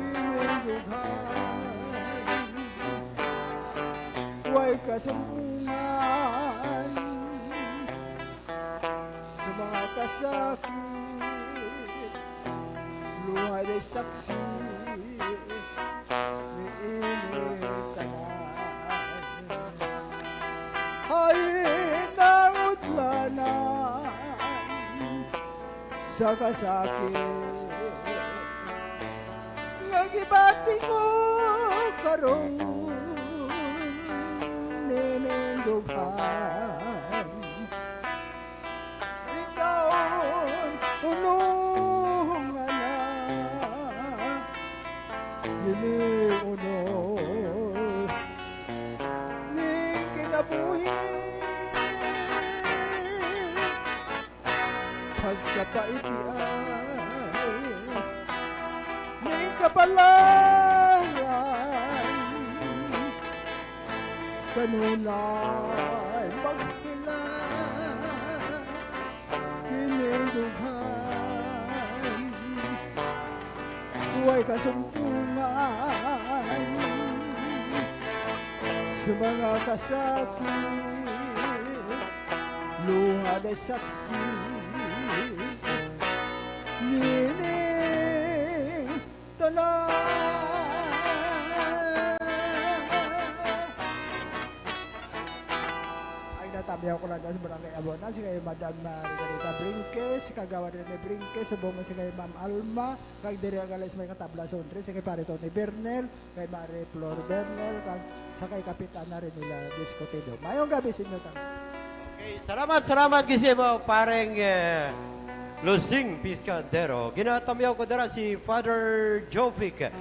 ining dughan, way kasumpungan sa mga kasakit. Luhay na saksi niini tanan. Ay, naudlanan sa kasakit nga gibati ko karon nining dughan. Ikaw, unong ana, dili unong ning kinabuhi. Pagkapaiti ay ning kapalaran. Kanunay magkilala kining dughan, way kasumpungan sa mga kasakit. Luha na saksi nining tanan. Ay, natamyaw ko lang sa Barangay Abona, si kay Madam, ah, Ricarita Brinques, si Kagawad Rene Brinques, subong man si kay Ma'am Alma, kag diri ang alas may katabla sundre, si kay Pare Tony Bernal, kay Mare Flor Bernal, kag sa kay Kapitana Renila Discotido. Mayong gabi sa inyo tanan. Okay, salamat, salamat gid sa imo, pareng, eh, Losing Piscadero. Ginatamyaw ko dira si Father Jovic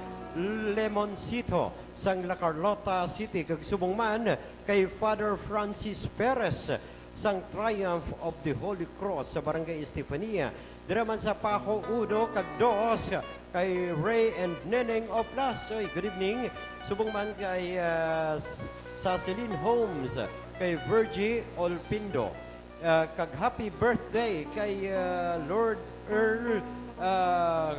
Lemoncito sang La Carlota City, kag subong man kay Father Francis Perez sang Triumph of the Holy Cross sa Barangay Estefania. Dira man sa Paco uno kag dos, kay Ray and Neneng Oplas. Oy, good evening. Subong man kay, ah, S-, sa Celine Homes, kay Virgie Olpindo. Ah, kag happy birthday kay, ah, Lord Earl, ah,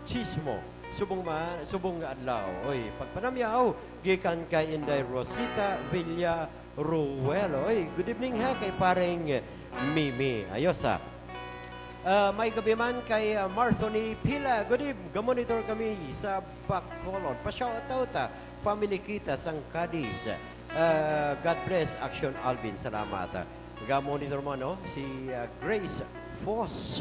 Chismo. Subong ma-, subong nga adlaw. Oy, pagpanamyaw gikan kay Inday Rosita Villa Ruel. Oy, good evening ha, kay pareng Mimi. Ayos ha. Ah, may gabi man kay, ah, Marthony Pila. Good eve-, ga-monitor kami sa Bacolod. Pa-shoutout, ah, family kita sang Cadiz. Ah, God bless, Action Alvin. Salamat. Ga-monitor mo, no? Si, ah, Grace Foss.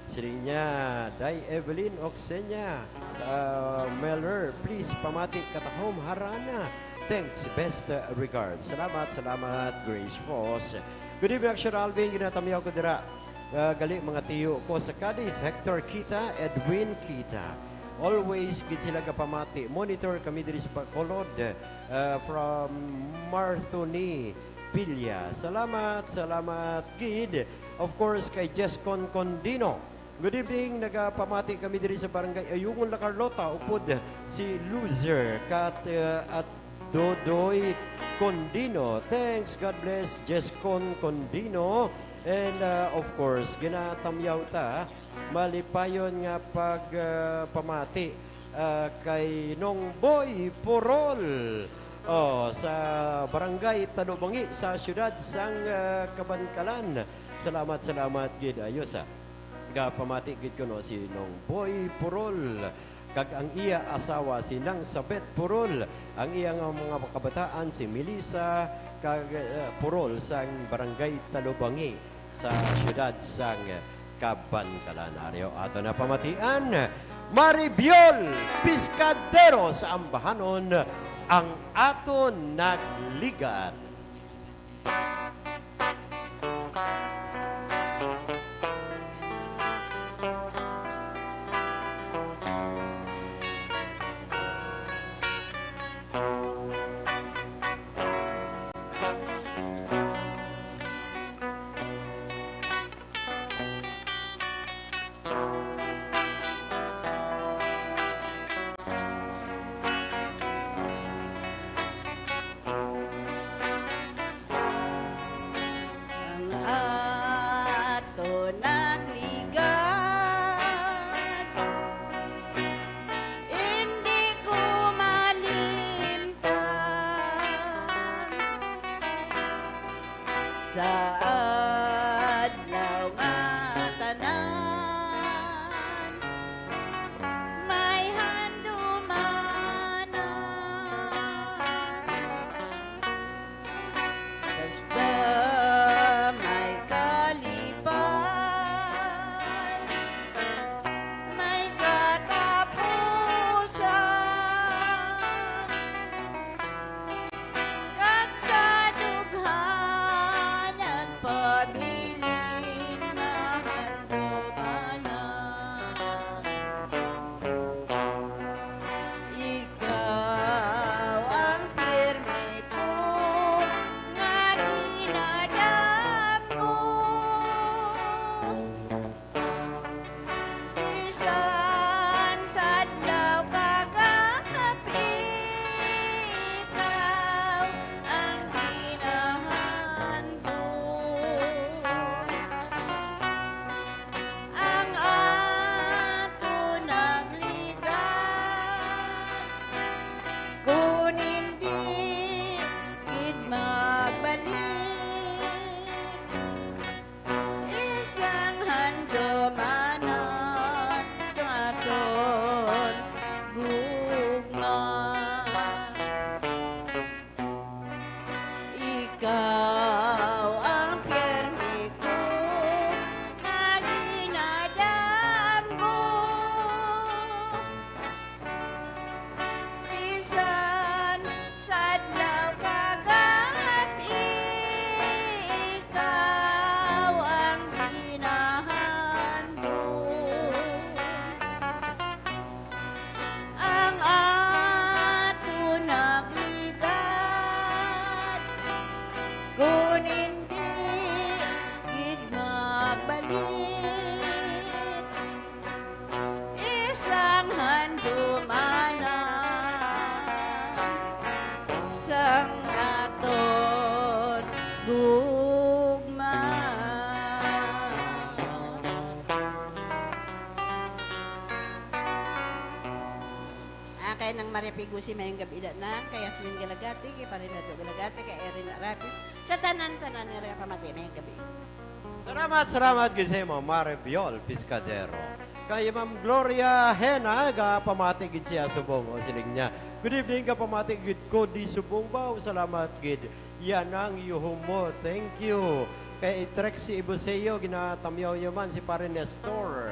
Sila niya, Day Evelyn Oxenia, ah, Meller, please pamati katahom harana. Thanks, best, uh, regards. Salamat, salamat, Grace Foss. Good evening, Action Alvin. Ginatamyaw ko dira. Ah, gali mga tiyo ko sa Cadiz, Hector Kita, Edwin Kita, Always gid sila gapamati. Monitor kami diri sa Bacolod, uh, from Marthoni Pilla. Salamat, salamat gid. Of course, kay Jescon Condino. Good evening, nagapamati kami diri sa Barangay Ayungon, La Carlota, upod si Loser Kat, uh, at Dodoy Condino. Thanks, God bless, Jescon Condino. And, uh, of course, ginatamyaw ta malipayon nga pag, uh, pamati, uh, kay Nong Boy Purol, oh, sa Barangay Talubangi sa siyudad sang, uh, Kabankalan. Salamat, salamat gid. Ayos, ah. Gapamati gid kuno si Nong Boy Purol kag ang iya asawa si Nang Sabet Purol, ang iya nga mga kabataan si Melissa kag, uh, Purol sang Barangay Talubangi sa siyudad sang Kabankalan. Ari, ato na pamatian, Maribiol Piscadero sa Ambahanon, ang aton nagligat. Ang aton nagligat, hindi ko malimtan. Sa adlaw nga tanan, may handumanan. Basta may kalipay, may katapusan. Kag sa dughan nagpabilin nga handumanan. Ikaw ang pirmi ko nga ginadamgo. Bisan sa adlaw kag gab-i, ikaw ang ginahandom. Ang aton nagligat, kun hindi gid magbalik, isang handumanan sa aton gugma. Ikaw ang pirmi ko nga ginadamgo. Bisan sa adlaw kag gab-i, ikaw ang ginahandom. Ang aton nagligat, kun hindi gid magbalik, isang handumanan sang aton gugma. Ah, kay Nang Maria Pigosi, mayong gab-i, Nang, kay Yasmin Galagati, kay Pare Nado Galagati, kay Erin Arapis, sa tanan-tanan nga nagapamati, mayong gab-i. Salamat, salamat gid sa imo, Mare Biol Piscadero. Kay Ma'am Gloria Hena, gapamati gid siya subong, o siling niya, "Good evening, gapamati gid ko di subong ba?" Salamat gid. Yan ang yuhumot. Thank you. Kay Trexie Ibuseo, ginatamyaw niyo man si Pare Nestor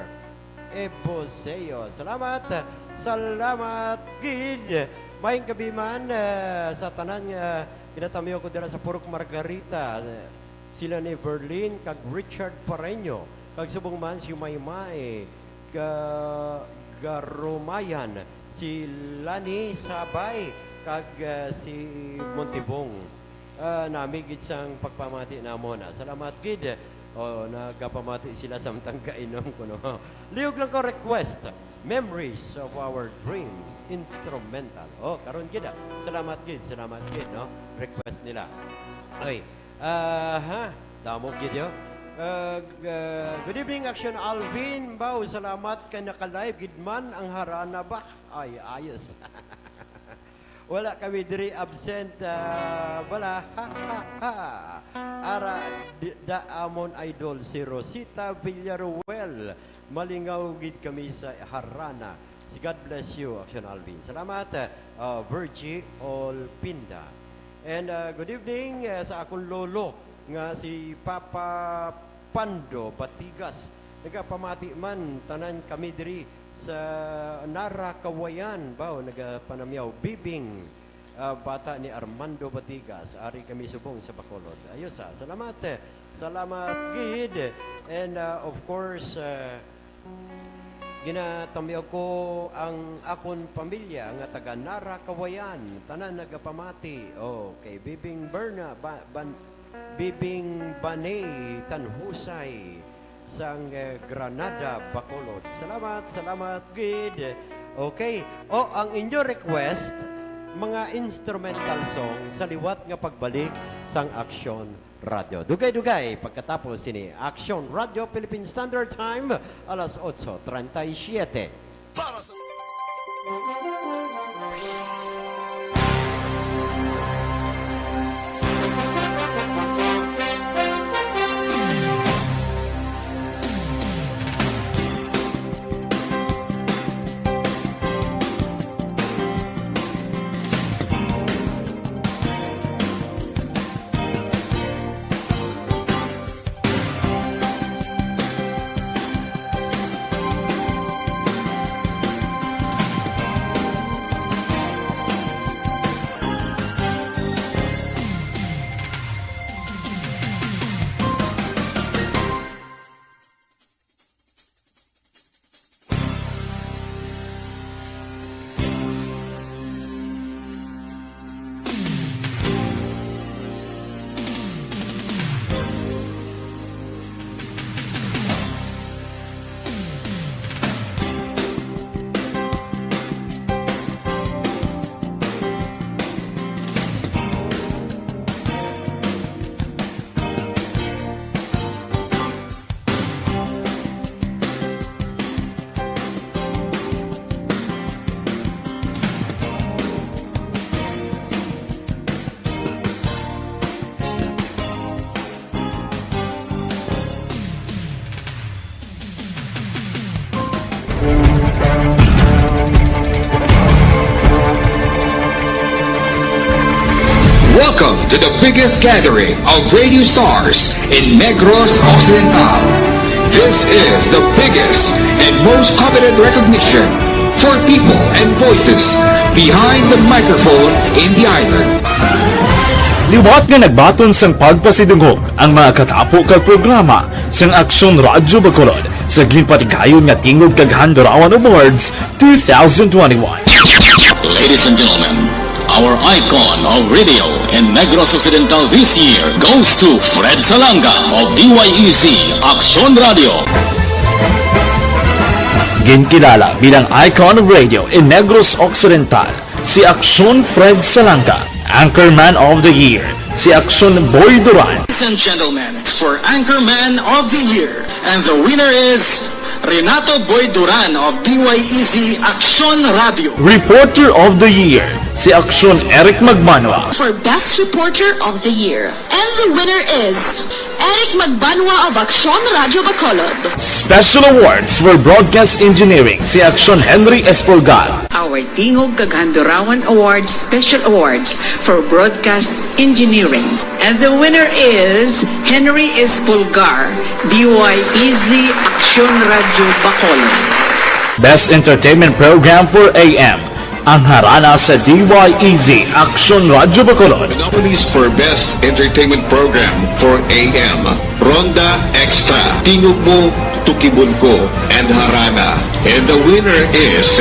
Ibuseo. Salamat. Salamat gid. Maayong gab-i man, eh, sa tanan nga ginatamyaw ko dira sa Purok Margarita. Sila ni Verlin kag Richard Pareño. Kag subong man si Maymay. Ka-, Garumayan, si Lani Sabay, kag, ah, si Montibong. Ah, nami gid sang pagpamati namon, ah. Salamat gid. Oh, nagapamati sila samtang kainom ko, no? Liog lang ko request, Memories of Our Dreams, instrumental. Oh, karon gid, ah. Salamat gid, salamat gid, no? Request nila. Ay, ah, ha? Damo gid, yo. Ah, g-, ah, good evening, Action Alvin. Baw, salamat kay naka-live gid man ang harana ba. Ay, ayos. Wala kami diri absent, ah, wala. Ha, ha, ha. Ara, di, da, amon idol, si Rosita Villaruel. Malingaw gid kami sa harana. Si God bless you, Action Alvin. Salamat, ah, Virgie Olpinda. And, ah, good evening, ah, sa akong lolo nga si Papa Pando Batigas. Nagapamati man tanan kami diri sa Nara, Kawayan. Baw, nagapanamyaw. Bibing, ah, bata ni Armando Batigas. Ari kami subong sa Bacolod. Ayos, ah. Salamat, eh. Salamat gid. And, ah, of course, ah, ginatamyaw ko ang akon pamilya nga taga Nara, Kawayan. Tanan nagapamati. Oh, kay Bibing Berna, ba-, ban-, Bibing Banay Tanhusay sang, eh, Granada, Bacolod. Salamat, salamat gid. Okay. O, ang inyo request, mga instrumental song sa liwat nga pagbalik sang Aksyon Radyo. Dugay-dugay pagkatapos sini, Aksyon Radyo Philippine Standard Time, alas otso treinta y siete. Para sa Welcome to the biggest gathering of radio stars in Negros Occidental. This is the biggest and most coveted recognition for people and voices behind the microphone in the island. Liwat nga nagbaton sang pagpasidungog ang mga katapo kag programa sang Aksyon Radyo Bacolod sa ginpatigayon nga Tingog kag Handurawan Awards two thousand twenty-one. Ladies and gentlemen, our icon of radio in Negros Occidental this year goes to Fred Salanga of D Y E Z Aksyon Radio. Ginkilala bilang icon of radio in Negros Occidental si Aksyon Fred Salanga, Anchorman of the Year si Aksyon Boy Duran. Ladies and gentlemen, for Anchorman of the Year, and the winner is Renato Boy Duran of D Y E Z Aksyon Radio. Reporter of the Year si Aksyon Eric Magbanwa. For Best Reporter of the Year, and the winner is Eric Magbanwa of Aksyon Radio Bacolod. Special Awards for Broadcast Engineering si Aksyon Henry Espolgar. Our Tingog kag Handurawan Awards Special Awards for Broadcast Engineering. And the winner is Henry Espolgar, D Y E Z Aksyon Radio Bacolod. Best Entertainment Program for A M, ang harana sa D Y E Z Aksyon Radio Bacolod. The nominees for Best Entertainment Program for A M, Ronda Extra, Tingog Mo, Tukibon ko and Harana. And the winner is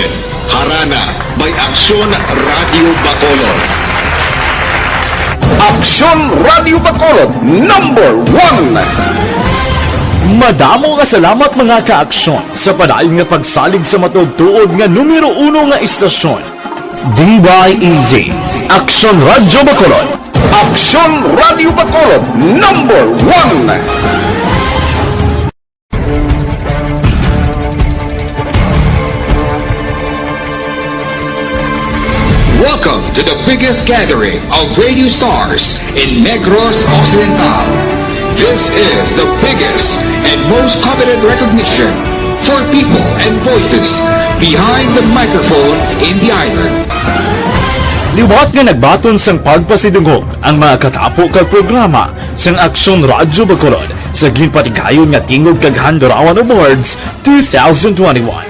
Harana by Aksyon Radio Bacolod. Aksyon Radio Bacolod, number one. Madamo nga salamat, mga ka-aksyon, sa padayon nga pagsalig sa matuod-tuod nga numero uno nga istasyon. D Y E Z, Aksyon Radio Bacolod. Aksyon Radio Bacolod, number one. Welcome to the biggest gathering of radio stars in Negros Occidental. This is the biggest and most coveted recognition for people and voices behind the microphone in the island. Liwat nga nagbaton sang pagpasidungog ang mga katapo kag programa sang Aksyon Radyo Bacolod sa ginpatigayon nga tingog kag Handurawan Awards two thousand twenty-one.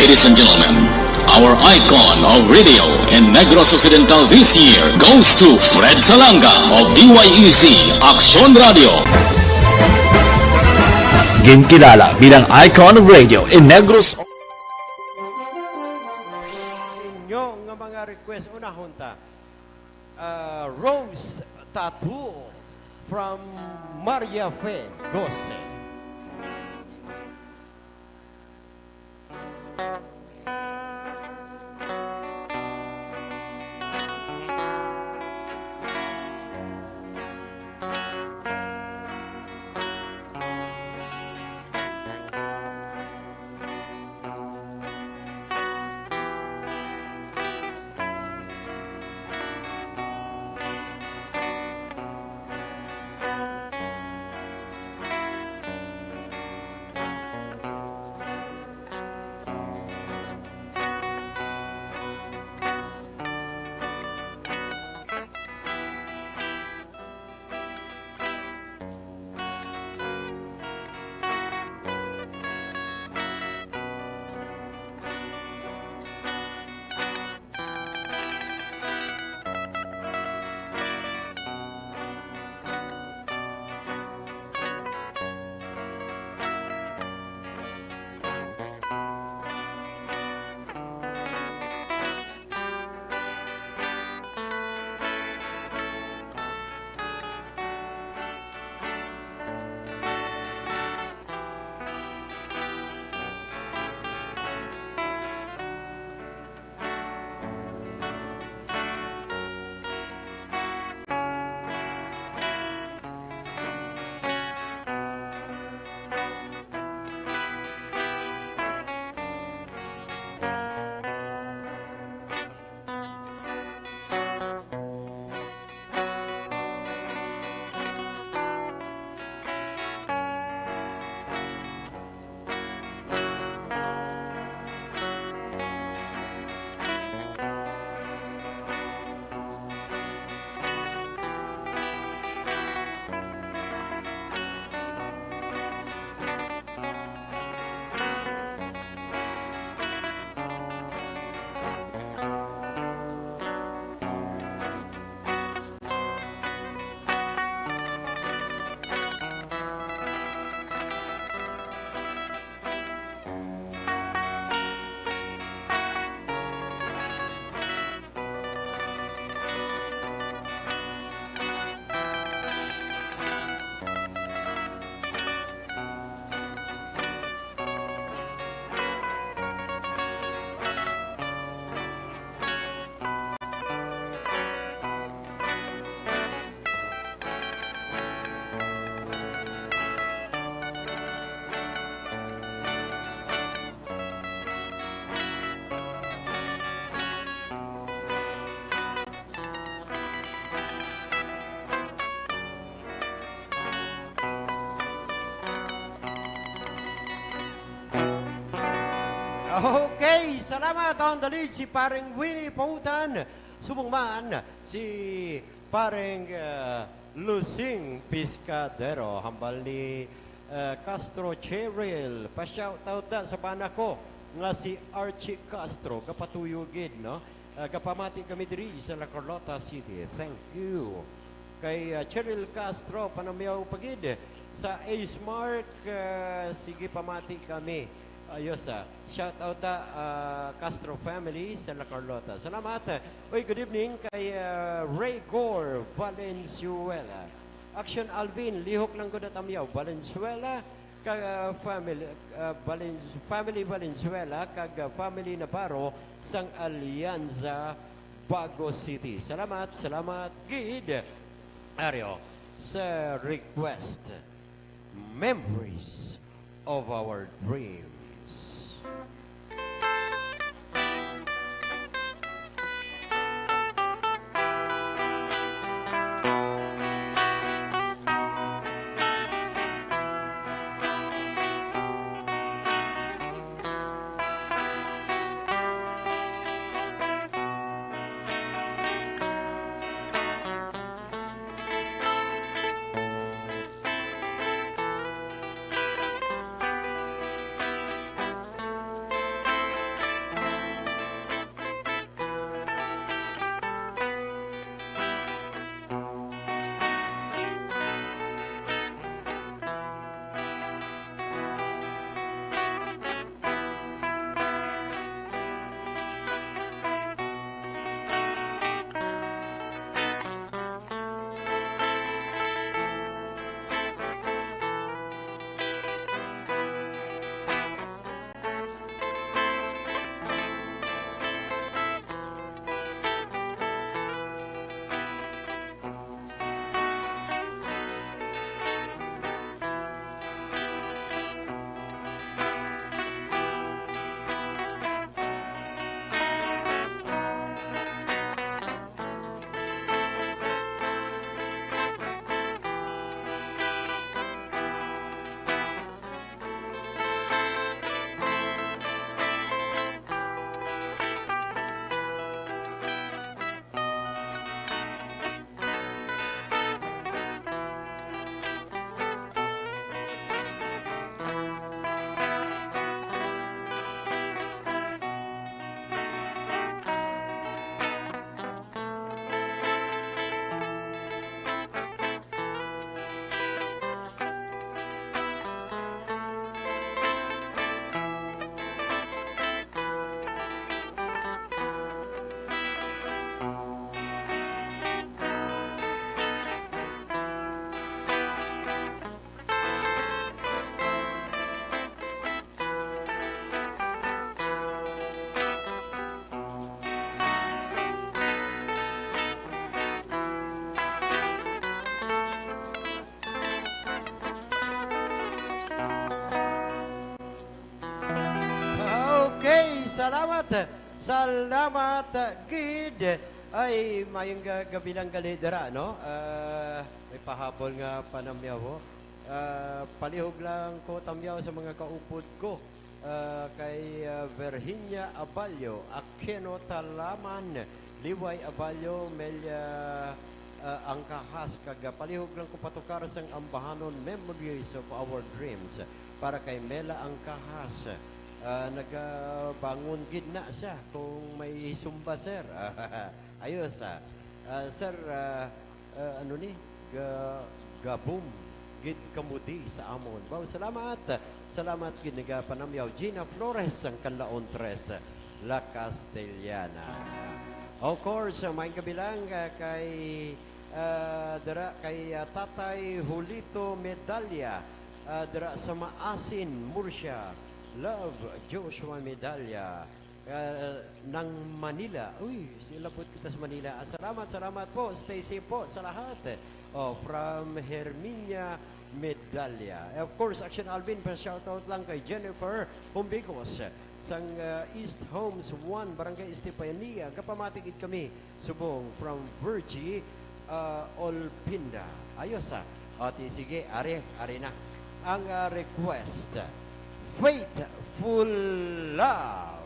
Ladies and gentlemen, our icon of radio in Negros Occidental this year goes to Fred Salanga of D Y E Z Aksyon Radio. Ginkilala bilang icon of radio in Negros. Inyo nga mga request, unahon ta. Ah, Rose Tattoo from Maria Fe Gose. Okay, salamat. On the lead, si Pareng Winnie Pautan. Subong man, si Pareng, ah, Lusing Piscadero. Hambal ni, ah, Castro Cheryl, pa-shoutout na sa bana ko nga si Archie Castro, kapatuyo gid, no? Ah, kapamati kami diri sa La Carlota City. Thank you. Kay, ah, Cheryl Castro, panamyaw pa gid. Sa Ace Mark, ah, sige, pamati kami. Ayos, ah. Shout out, ah, ah, Castro family sa La Carlota. Salamat. Uy, good evening kay, ah, Ray Gore Valenzuela. Action Alvin, lihok lang gud na tamyaw. Valenzuela, ka, ah, family, ah, Valen-, family Valenzuela, kag, ah, family Navarro sang Alianza, Bago City. Salamat, salamat, gid. Aryo, sa request, Memories of Our Dreams. Okay, salamat. Salamat, gid. Ay, mayong ga-, gabi lang gali dira, no? Ah, may pahabol nga panamyaw, ho. Ah, palihog lang ko tamyaw sa mga kaupod ko. Ah, kay, ah, Virginia Abalio, Aquino Talaman, Liway Abalio, Melia, ah, Angkahas, kag, ah, palihog lang ko patukar sang Ambahanon Memories of Our Dreams para kay Mela Angkahas. Ah, nagabangon gid na siya kung may sumba, sir. Ayos, ah. Ah, sir, ah, ah, ano ni? Ga-, gabom gid kamo di sa amon. Wow, salamat. Salamat gid nagapanamyaw. Gina Flores ang Kanlaon Tres, La Castellana. Of course, ah, maayong gabi lang, ah, kay, ah, dira kay, ah, Tatay Julito Medalla, ah, dira sa Maasin, Murcia. Love, Joshua Medalla. Ah, nang Manila. Uy, silabot kita sa Manila. Ah, salamat, salamat po. Stay safe po sa lahat. Oh, from Herminia Medalla. Of course, Action Alvin, pa-shoutout lang kay Jennifer Humbigos sang, ah, East Homes one, Barangay Estefania. Gapamati gid kami subong from Virgie, ah, Olpinda. Ayos, ah. O, ti, sige, ari, ari na. Ang, ah, request, Faithful Love.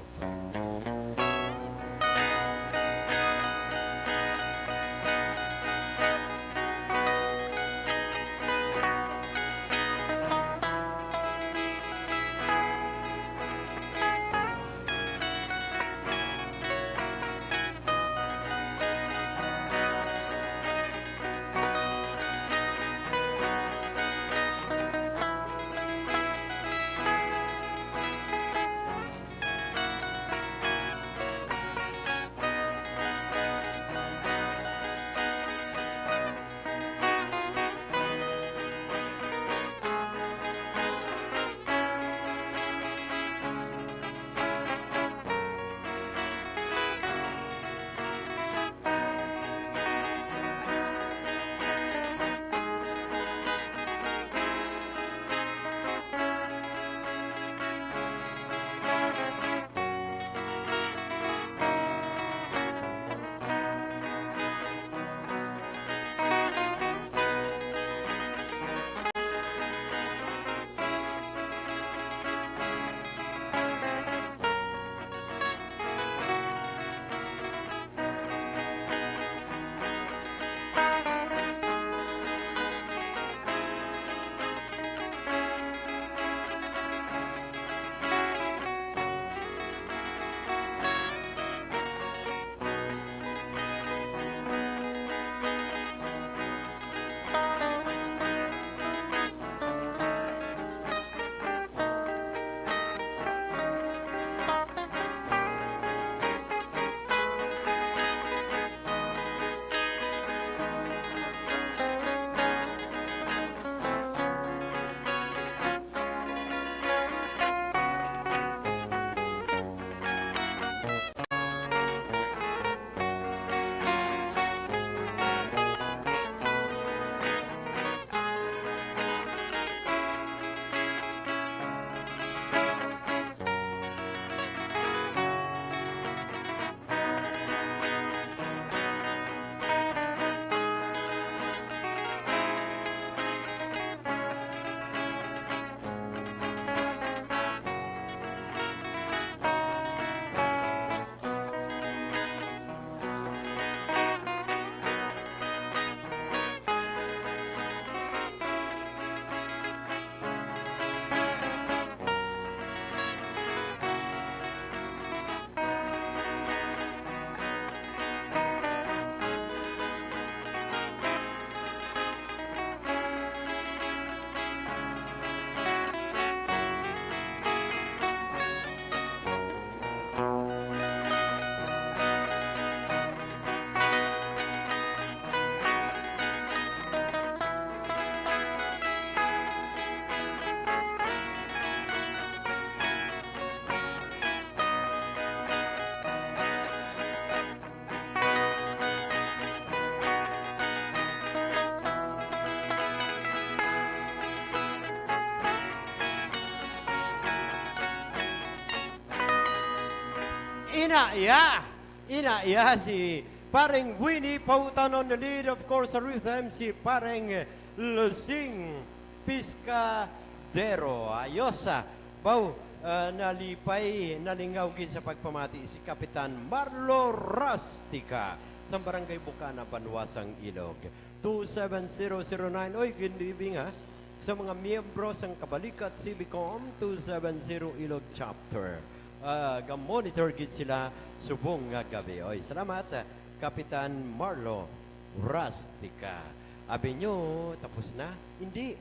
Ina iya, ina iya si Pareng Winnie Pautanon, the lead, of course, sa rhythm, si Pareng Lusing Piscadero. Ayos, ah. Baw, ah, nalipay, nalingaw gid sa pagpamati si Kapitan Marlo Rustica sa Barangay Bukana, Banwa sang Ilog. Two seven zero zero nine. Oy, good evening, ha. Sa mga miyembro sang Kabalikat C B com two seven zero Ilog Chapter. Ah, ga-monitor gid sila subong nga gabi. Oy, salamat, ah, Kapitan Marlo Rustica. Abi nyo, tapos na? Hindi.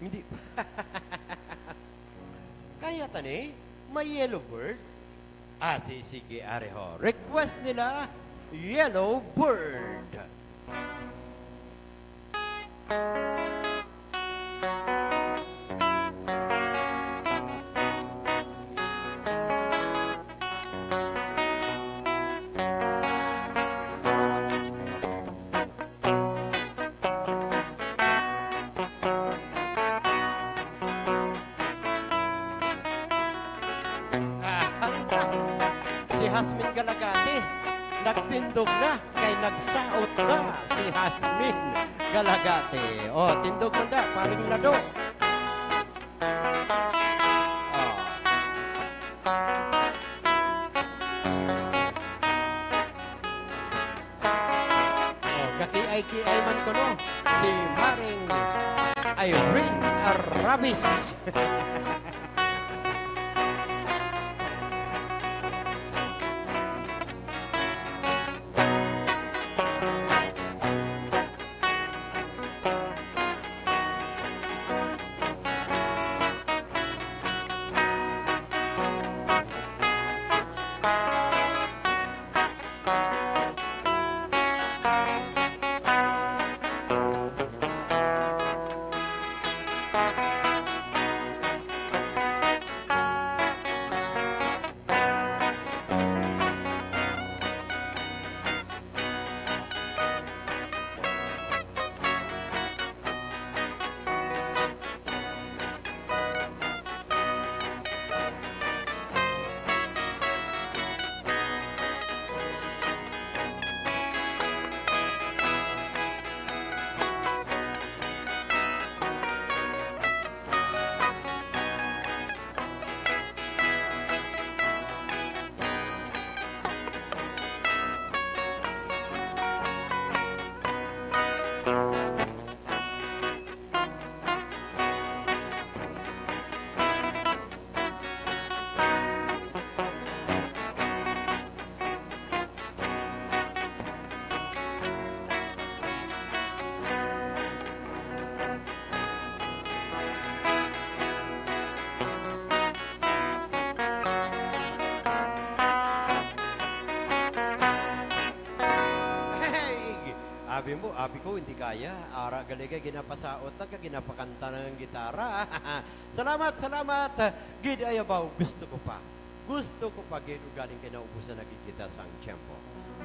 Hindi. Kaya tani, may yellow bird? Ah, si, sige, ari ho. Request nila, Yellow Bird. Si Hasmin Galagati, nagtindog na kay nagsaot na si Hasmin Galagati. Oh, tindog man da, paring Lado. Oh. Oh, gakiay-kiay man kuno si Maring Irene Arabis. Hey! Abi mo, abi ko, hindi kaya. Ara gali ka, ginapasaot na ka, ginapakanta na ng gitara. Salamat, salamat. Gid ayabaw, gusto ko pa. Gusto ko pa gid, ugaling kay naubusan na gid kita sang tiyempo.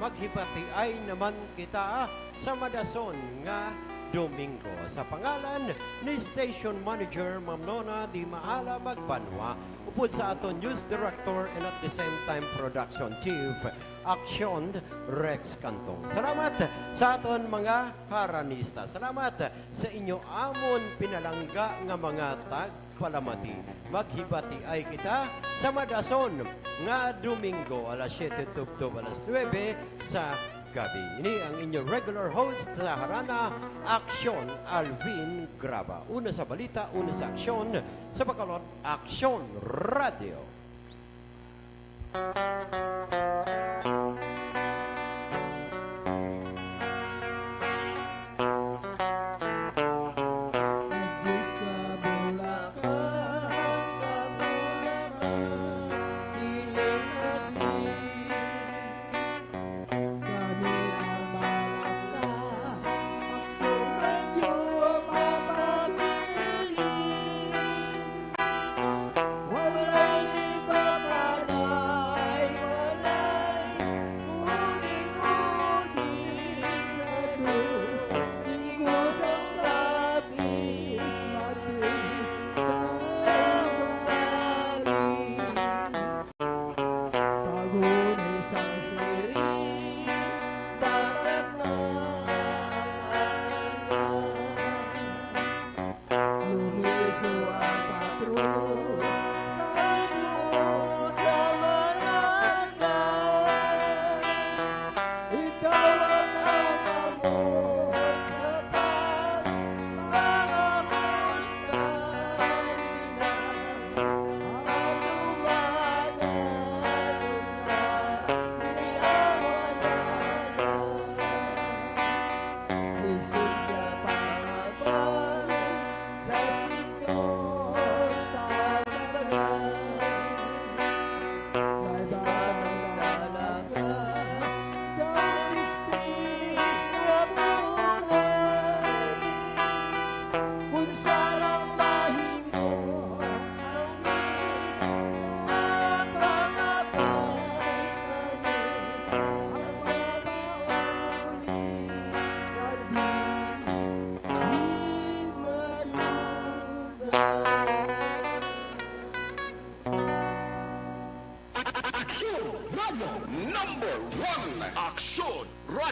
Maghibatiay naman kita sa madason nga Domingo. Sa pangalan ni Station Manager Ma'am Nona Di Maala Magbanwa, upod sa aton News Director and at the same time Production Chief, Aksyon Rex Cantong. Salamat sa aton mga haranista. Salamat sa inyo amon pinalangga nga mga tag- palamati. Maghibatiay kita sa madason nga Domingo, alas siyete tubtob alas nuebe sa gabi. Ini ang inyo regular host sa Harana Aksyon, Alvin Graba. Una sa balita, una sa aksyon, sa Bacolod Aksyon Radio. Walay lipatanay, walay